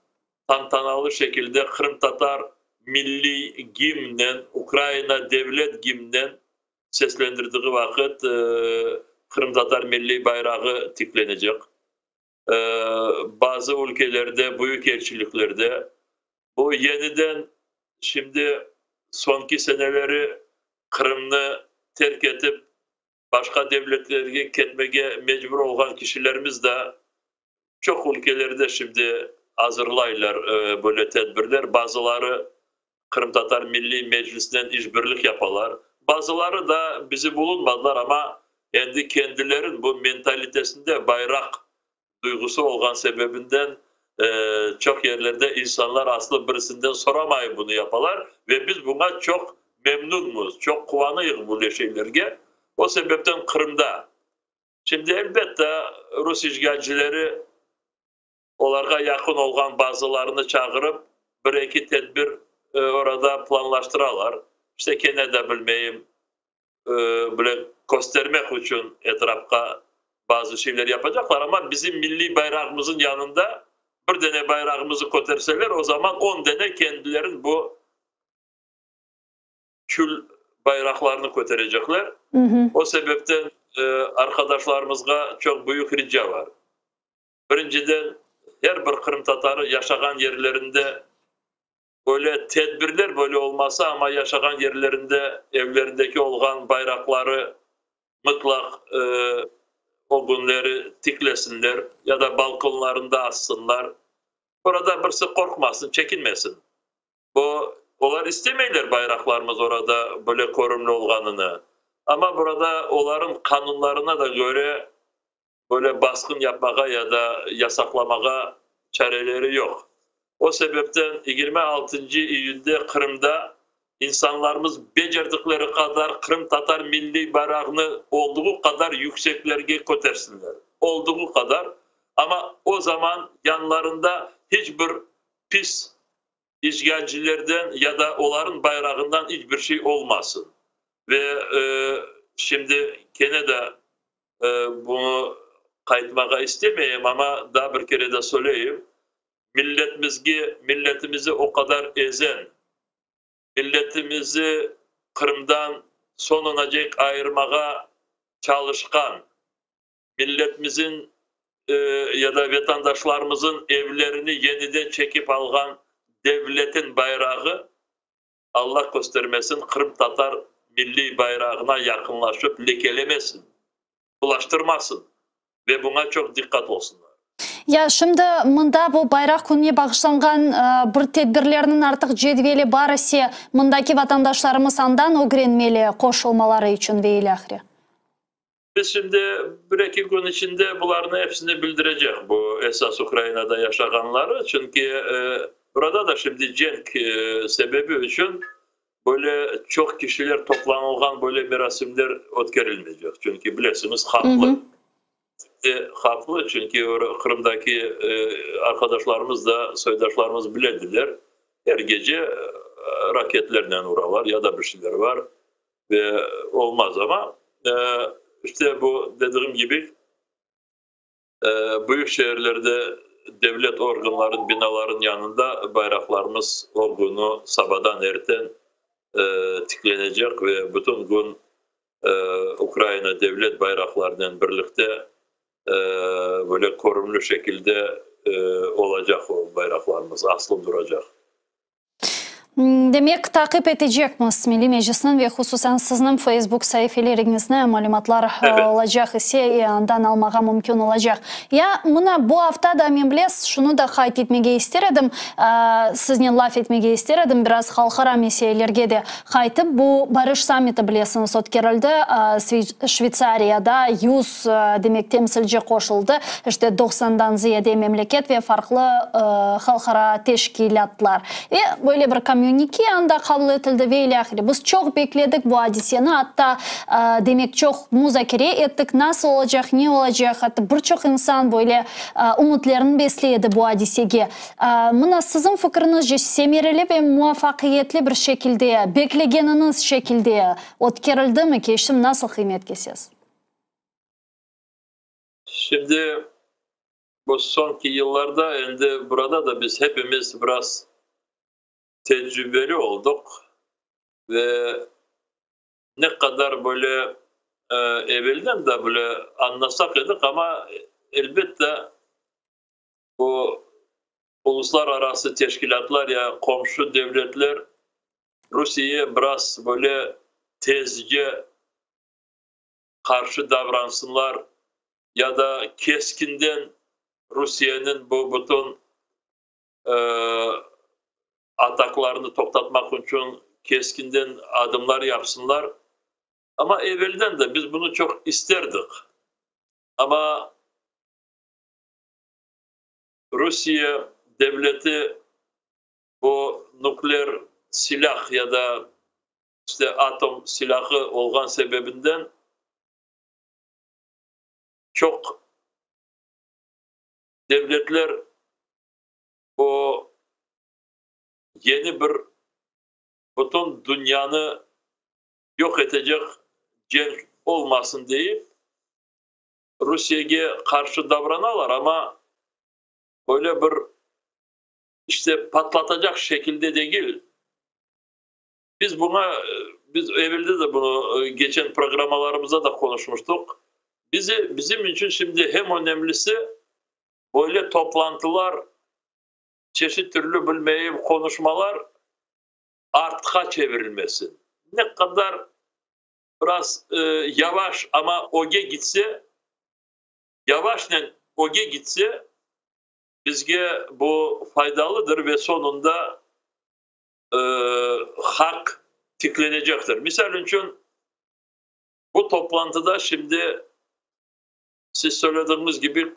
tantanalı şekilde qırımtatar milliy gimnnen, Ukraina devlet gimnnen seslendirdiği vaqıt qırımtatar milliy bayrağı tiklenecek. Bazı ülkelerde, büyükelçiliklerde bu yeniden şimdi soñki seneleri Qırımnı terk etip, başqa devletlerge ketmege mecbur olğan kişilerimiz da çoq ülkelerde şimdi azırlaylar böyle tedbirler. Bazıları Qırımtatar Milliy Meclisinen işbirlik yapalar. Bazıları da bizi bulunmadılar, amma endi kendilerin bu mentalitesinde bayraq duyğusı olğan sebebinden çoq yerlerde insanlar aslı birisinden soramayıp bunı yapalar ve biz buña çoq memnünmiz, çoq quvanıyıq böyle şeylerge. O sebepten Qırımda şimdi, elbette, rus işğalcileri Olarğa yaqın olğan bazılarını çağırıp, bir-eki tedbir orada planlaştıralar. İşte, kene de bilmeyim, böyle köstermek içün etrafqa bazı şeyler yapacaqlar, amma bizim milliy bayrağımızın yanında bir dene bayrağımızı köterseler, o zaman on dene kendilerin bu kül bayraqlarını köterecekler. O sebepten arqadaşlarımızğa çoq büyük rica bar. Birinciden, er bir qırımtatarı yaşağan yerlerinde böyle tedbirler böyle olmasa, amma yaşağan yerlerinde evlerindeki olğan bayraqları mıtlaq o künleri tiklesinler ya da balkonlarında assınlar. Orada birisi qorqmasın, çekinmesin. Bu, olar istemeyler bayraqlarımız orada böyle körümli olğanını. Amma burada olarıñ qanunlarına da köre böyle basqın yapmağa ya da yasaqlamağa çareleri yoq. O sebepten 26 iyünde Qırımda insanlarımız becerdikleri qadar qırımtatar milliy bayrağını olduğu qadar yükseklerge kötersinler. Olduğu qadar. Amma o zaman yanlarında hiç bir pis işğalcilerden ya da olarıñ bayrağından iç bir şey olmasın. Ve şimdi kene de bunı qaytmağa istemeyim, amma daa bir kere de söyleyim, milletmizge, milletimizi o qadar ezen, milletimizi Qırımdan soñunacek ayırmağa çalışqan, milletmizin ya da vetandaşlarımızın evlerini yeniden çekip alğan devletin bayrağı, Allah köstermesin, qırımtatar milliy bayrağına yaqınlaşıp lekelemesin, bulaştırmasın ve buña çoq diqqat olsunlar. Ya şimdi mında bu Bayraq kününe bağışlanğan bir tedbirlerniñ artıq cedveli bar ise, mındaki vatandaşlarımız andan ögrenmeli qoşulmaları içün ve ilâhre. Biz şimdi bir-eki kün içinde bularnı episini bildirecek, bu esas Ukrainada yaşağanları, çünki burada da şimdi cenk sebebi içün böyle çoq kişiler toplanılğan böyle merasimler ötkerilmeycek, çünki bilesiñiz, havflı. Havflı, çünki Qırımdaki arqadaşlarımız da, soydaşlarımız bilediler, er gece raketlernen uralar ya da bir şeyler bar ve olmaz. Amma işte bu dediğim kibi, büyük şeerlerde devlet organlarınıñ binalarınıñ yanında bayraqlarımız o künü sabadan erten tiklenecek ve bütün kün Ukraina devlet bayraqlarınen birlikte böyle körümli şekilde olacaq o bayraqlarımız, asılı duracaq. Demek, taqip etecekmiz Milliy Meclisniñ ve hususan sizniñ Facebook saifeleriñizni, malümatlar olacaq ise, andan almağa mümkün olacaq. Ya mına bu afta da men bilesiz, şunı da qayd etmege ister edim, siznen laf etmege ister edim, biraz halqara meselelerge de qaytıp, bu Barış sammiti bilesiñiz ötkerildi Şveytsariyada, 100 demek temsilci qoşuldı, işte doqsandan ziyade memleket ve farqlı halqara teşkilâtlar. Ve böyle bir komyünike anda qabul etildi ve ilâhre. Biz çoq bekledik bu adiseni, atta demek çoq muzakere ettik, nasıl olacaq, ne olacaq, atta bir çoq insan böyle ümütlerini besley edi bu adisege. Mına siziñ fikriñizce semereli ve muvafaqiyetli bir şekilde, beklegeniñiz şekilde ötkerildimi, keçtimi, nasıl qıymet kesesiz? Şimdi bu soñki yıllarda endi burada da biz hepimiz biraz tecrübeli olduq ve ne qadar böyle evelden de böyle añlasaq edik, amma elbette bu uluslararası teşkilâtlar ya qomşu devletler Rusiye biraz böyle tezce qarşı davransınlar ya da keskinden Rusiyeniñ bu bütün ataklarını toqtatmaq içün keskinden adımlar yapsınlar. Amma evelden de biz bunı çoq isterdik. Amma Rusiye devleti bu nukleer silâh ya da işte atom silâhı olğan sebebinden çoq devletler o yeni bir bütün dünyanı yoq etecek cenk olmasın deyip Rusiyege qarşı davranalar, amma böyle bir işte patlatacaq şekilde degil. Biz buña, biz evelde de bunı geçen programmalarımızda da qonuşmuştuq. Bizi, bizim içün şimdi hem önemlisi böyle toplantılar, çeşit türlü bilmeyim qonuşmalar artqa çevirilmesin. Ne qadar biraz yavaş, amma öge gitse, yavaşnen öge gitse, bizge bu faydalıdır ve soñunda haq tiklenecektir. Misal içün, bu toplantıda şimdi siz söylediğiniz kibi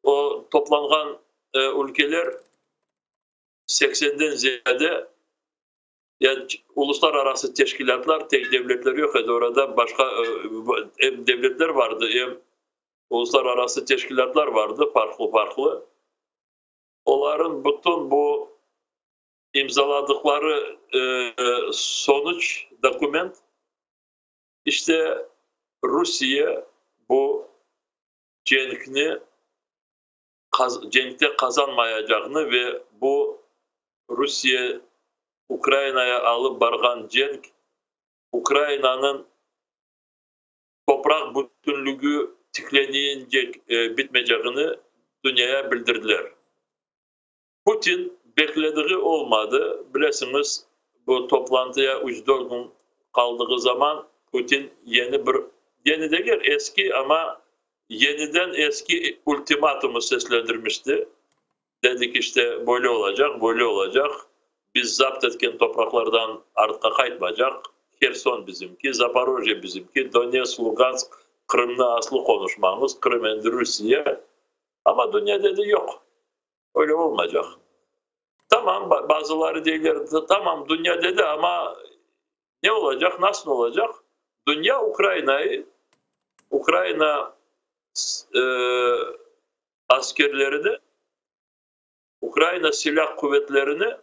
o toplanğan ülkeler seksenden ziyade ya uluslararası teşkilâtlar, tek devletler yoq edi, orada başqa em devletler vardı, em uluslararası teşkilâtlar vardı, farqlı-farqlı. Olarıñ bütün bu imzaladıqları sonuç, dokument, işte Rusiye bu cenkni, cenkte qazanmayacağını ve bu Rusiye Ukrainaya alıp barğan cenk Ukrainanıñ topraq bütünligi tikleniyince bitmeycegini dünyaya bildirdiler. Putin beklediği olmadı. Bilesiñiz, bu toplantıya üç-dört kün qaldığı zaman Putin yeni bir, yeni degil, eski, amma. Yeniden eski ultimatumı seslendirmişti. Dedik, işte, böyle olacaq, böyle olacaq, biz zapt etken topraqlardan artqa qaytmacaq, Herson bizimki, Zaporojye bizimki, Donetsk, Lugansk, Qırımnı aslı qonuşmañız, Qırım endi Rusiye. Amma dünya dedi, yoq, öyle olmaycaq. Tamam, bazıları deyler, tamam, dünya dedi, amma ne olacaq, nasıl olacaq? Dünya Ukrainayı, Ukraina askerlerini, Ukraina silâ quvetlerini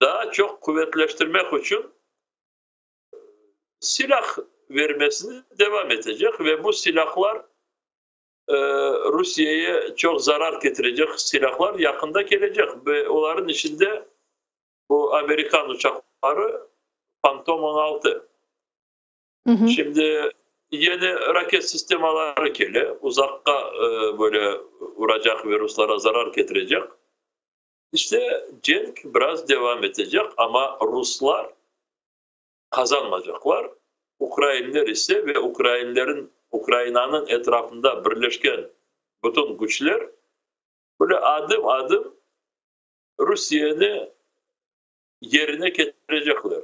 daa çoq quvetleştirmek içün silâh vermesini devam etecek ve bu silâhlar Rusiyeye çoq zarar ketirecek silâhlar yaqında kelecek ve olarnıñ içinde bu amerikan uçaqları Fantom 16. Şimdi yeni raket sistemaları kele, uzaqqa böyle uracaq ve ruslara zarar ketirecek. İşte cenk biraz devam etecek, amma ruslar qazanmacaqlar, ukrainler ise ve ukrainlerin, Ukrainanıñ etrafında birleşken bütün küçler böyle adım-adım Rusiyeni yerine ketirecekler.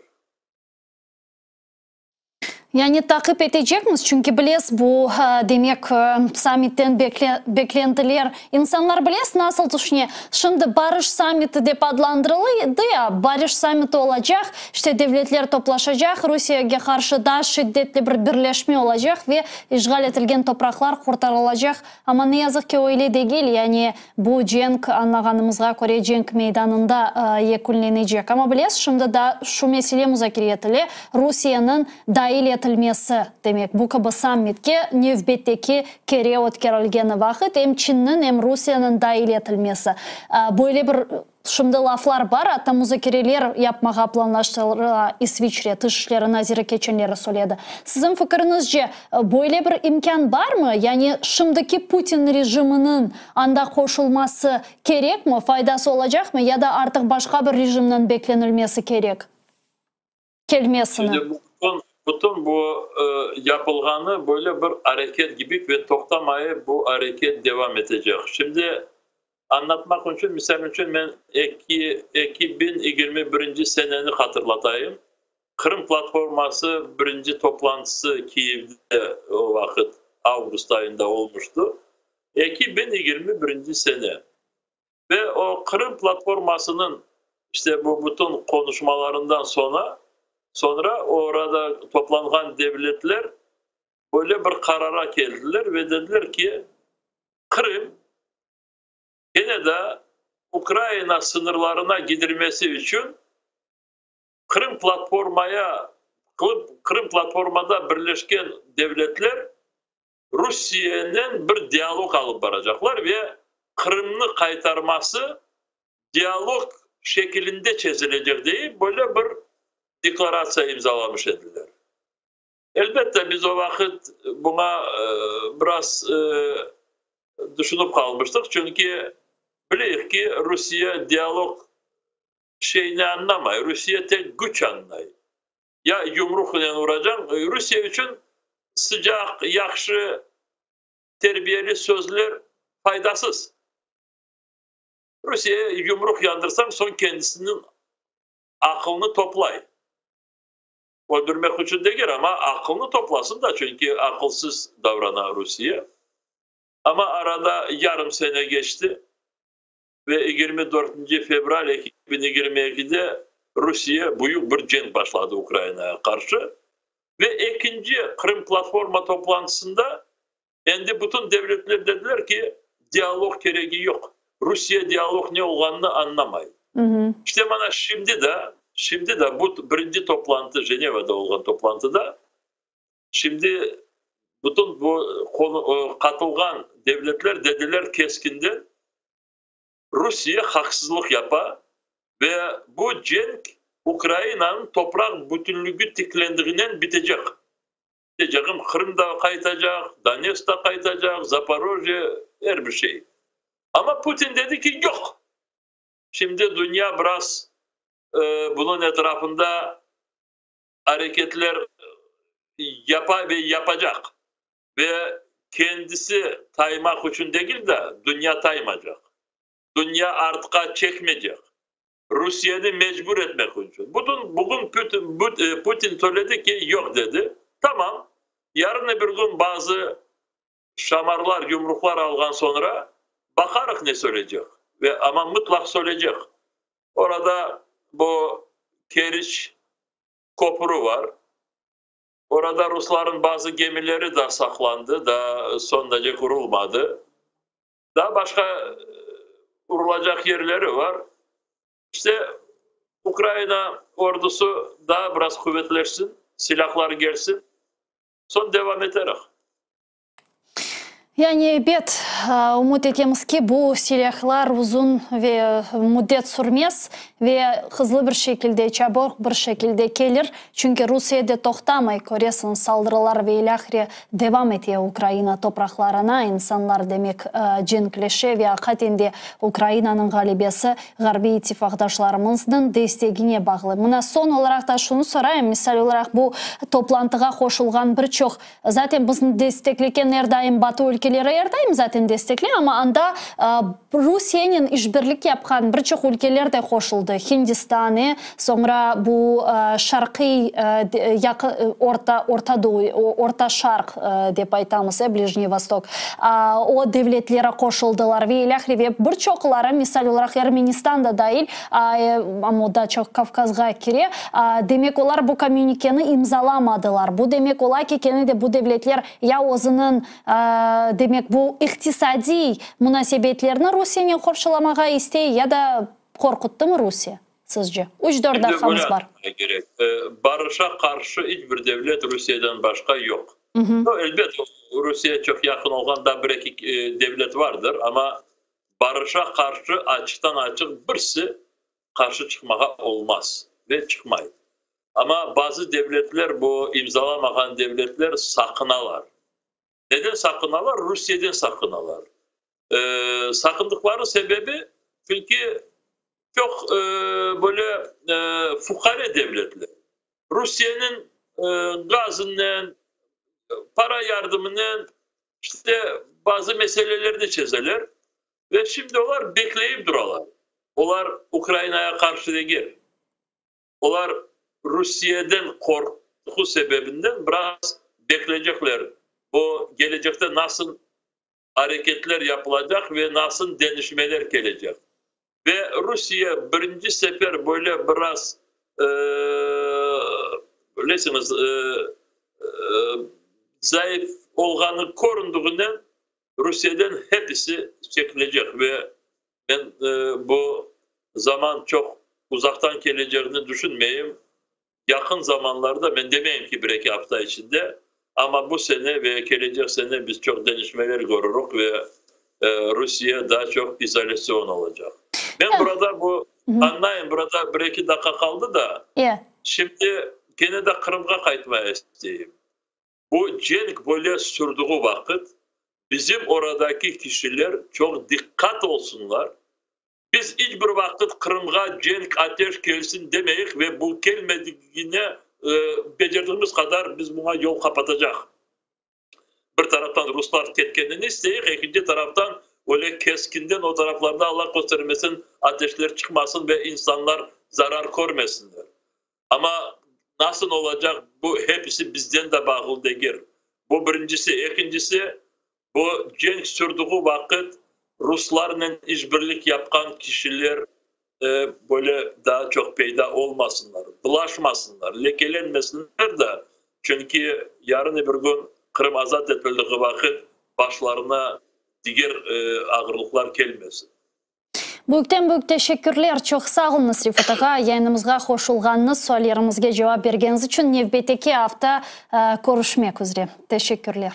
Yani taqip etecekmiz, çünki bilesiz, bu, demek, sammitten beklentiler, insanlar bilesiz nasıl tüşüne, şimdi barış sammiti dep adlandırıldı ya, barış sammiti olacaq, işte devletler toplaşacaq, Rusiyege qarşı daa şiddetli bir birleşme olacaq ve işğal etilgen topraqlar qurtarılacaq. Amma ne yazıq ki, öyle degil, yani bu cenk, añlağanımızğa köre, cenk meydanında yekünlenecek. Amma bilesiz, şimdi daa şu mesele muzakere etile, Rusiyeniñ dail etilmesi, demek, bu kibi sammitke nevbetteki kere ötkerilgeni vaqıt em Çinniñ, em Rusiyeniñ dail etilmesi. Böyle bir Şimdi laflar bar, atta muzakereler yapmağa planlaştırıla, İsviçre tış işleri naziri keçenleri söyledi. Siziñ fikiriñizce, böyle bir imkân barmı? Yani şimdiki Putin rejiminiñ anda qoşulması kerekmi, faydası olacaqmı ya da artıq başqa bir rejimniñ beklenilmesi kerek, kelmesini? Şimdi bütün bu yapılğanı böyle bir areket kibi ve toqtamayıp bu areket devam etecek. Şimdi Añlatmaq içün, misal içün, men 2021 seneni hatırlatayım. Qırım platforması birinci toplantısı Kiyevde o vaqıt, avgust ayında olmuştı. 2021 sene. Ve o Qırım platformasınıñ işte bu bütün qonuşmalarından soñra, soñra orada toplanğan devletler böyle bir qarara keldiler ve dediler ki, Qırım kene de Ukraina sıñırlarına gidirmesi içün Qırım platformaya Qırım platformada birleşken devletler Rusiyenen bir dialog alıp baracaqlar ve Qırımnı qaytarması dialog şekilinde çezilecek deyip böyle bir deklaratsiya imzalamış ediler. Elbette, biz o vaqıt buña biraz tüşünip qalmıştıq, çünki bileyik ki, Rusiye dialog şeyini añlamay, Rusiye tek küç añlay. Ya yumruqnen uracañ, Rusiye içün sıcaq, yahşı, terbiyeli sözler faydasız. Rusiyeye yumruq yandırsañ, soñ kendisiniñ aqılını toplay. Öldürmek içün degil, amma aqılını toplasın da, çünki aqılsız davrana Rusiye. Amma arada yarım sene keçti ve 24 fevral 2022-de Rusiye büyük bir cenk başladı Ukrainaya qarşı. Ve ekinci Qırım platforma toplantısında endi bütün devletler dediler ki, dialog keregi yoq. Rusiye dialog ne olğanını añlamay. İşte mana şimdi de, şimdi de bu birinci toplantı, Jenevada olğan toplantıda, şimdi bütün bu qatılğan devletler dediler keskinden, Rusiye haqsızlıq yapa ve bu cenk Ukrainanıñ topraq bütünligi tiklendiğinen bitecek. Bitecek, Qırım da qaytacaq, Donetsk da qaytacaq, Zaporojye, er bir şey. Amma Putin dedi ki, yoq. Şimdi dünya biraz bunıñ etrafında areketler yapa ve yapacaq. Ve. Kendisi taymaq içün degil de, dünya taymacaq. Dünya artqa çekmeycek. Rusiyeni mecbur etmek içün. Bütün, bugün Putin, Putin söyledi ki, yoq dedi. Tamam. Yarın öbür kün bazı şamarlar, yumruqlar alğan soñra baqarıq ne söyleycek. Ve amma mıtlaq söyleycek. Orada bu Keriç köprü var. Orada rusların bazı gemileri da saqlandı, da soñunace qurulmadı. Daa başqa urulacaq yerleri var. İşte, Ukraina ordusı daa biraz quvetleşsin, silâhlar gelsin, soñ devam eterek. Yani, ebet, ümüt etemiz ki, bu silâhlar uzun ve müddet sürmez ve hızlı bir şekilde, çabuk bir şekilde kelir. Çünki Rusiye de toqtamay, köresiñiz, saldırılar ve ilâhre devam ete Ukraina topraqlarına, insanlar, demek, cenkleşe ve aqiqaten de Ukrainanıñ ğalebesi Ğarbiy ittifaqdaşlarımıznıñ destegine bağlı. Mına soñ olaraq da şunı sorayım, misal olaraq, bu toplantığa qoşulğan bir çoq Zaten bizni destekleken er daim Batı ülkeleri er daim zaten destekley, amma anda Rusiyenen işbirlik yapqan bir çoq ülkeler de qoşuldı, Hindistan, e, soñra bu Şarqiy, Orta, Orta Doğu, Orta Şarq dep aytamız, e, Blijniy Vostok, o devletleri qoşuldılar ve ilâhre, ve bir çoqları, misal olaraq Ermenistan da dail, amma o daa çoq Kavkazğa kire, Demek, olar bu komyünikeni imzalamadılar. Bu demek ola ki, kene de bu devletler ya özüniñ, demek, bu iqtisadiy munasebetlerni Rusiyenen qorçalamağa istey, ya da qorquttımı Rusiye, sizce? Üç-dört daqqamız bar. Şimdi böyle aytmaq kerek, barışa qarşı iç bir devlet Rusiyeden başqa yoq. Elbet, Rusiye çoq yaqın olğan daa bir-eki devlet vardır, amma barışa qarşı açıqtan-açıq birisi qarşı çıqmağa olmaz ve çıqmay. Amma bazı devletler, bu imzalamağan devletler saqınalar. Neden saqınalar? Rusiyeden saqınalar. Saqındıqları sebebi, çünki çoq böyle fuqare devletler. Rusiyeniñ gazınen, para yardımınen işte bazı meselelerni çezeler. Ve şimdi olar bekleyip duralar. Olar Ukrainaya qarşı degil. Olar Rusiyeden qorqu sebebinden biraz bekleycekler, bu kelecekte nasıl areketler yapılacaq ve nasıl deñişmeler kelecek. Ve Rusiye birinci sefer böyle biraz, bilesiñiz, zayıf olğanı köründüğünen Rusiyeden hepisi çekilecek ve men bu zaman çoq uzaqtan keleceğini düşünmeyim. Yaqın zamanlarda, men demeyim ki, bir-eki afta içinde, amma bu sene ve kelecek sene biz çoq deñişmeler körürük ve Rusiye daa çoq izolâtsion olacaq. Men burada bu, añlayım, burada bir-eki daqqa qaldı da, şimdi kene de Qırımğa qaytmaya isteyim. Bu cenk böyle sürdüğü vaqıt bizim oradaki kişiler çoq diqqat olsunlar. Biz iç bir vaqıt Qırımğa cenk, ateş kelsin demeyik ve bu kelmedigine becerdigimiz qadar biz buña yol qapatacaq. Bir taraftan ruslar ketkenini isteyik, ekinci taraftan öyle keskinden o taraflarda Alla köstermesin ateşler çıqmasın ve insanlar zarar körmesinler. Amma nasıl olacaq, bu hepisi bizden de bağlı degil. Bu birincisi. Ekincisi, bu cenk sürdüğü vaqıt ruslarnen işbirlik yapqan kişiler böyle daa çoq peyda olmasınlar, bulaşmasınlar, lekelenmesinler da, çünki yarın öbür kün Qırım azat etildiği vaqıt başlarına diger ağırlıqlar kelmesin. Büyükten-büyük teşekkürler, çoq sağ oluñız, Refat ağa, yayınımızğa qoşulğanıñız, suallerimizge cevap bergeniñiz içün. Nevbetteki afta körüşmek üzre. Teşekkürler.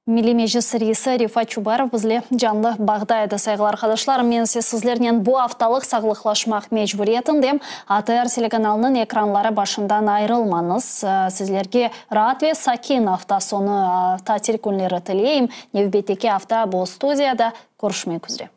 Milliy Meclis reisi Refat Çubarov bizle canlı bağda edi. Sayğılı arqadaşlar, men ise sizlernen bu aftalıq sağlıqlaşmaq mecburiyetindem. ATR telekanalınıñ ekranları başından ayırılmañız. Sizlerge raat ve sakin afta soñu, tatil künleri tileyim. Nevbetteki afta bu studiyada körüşmek üzre.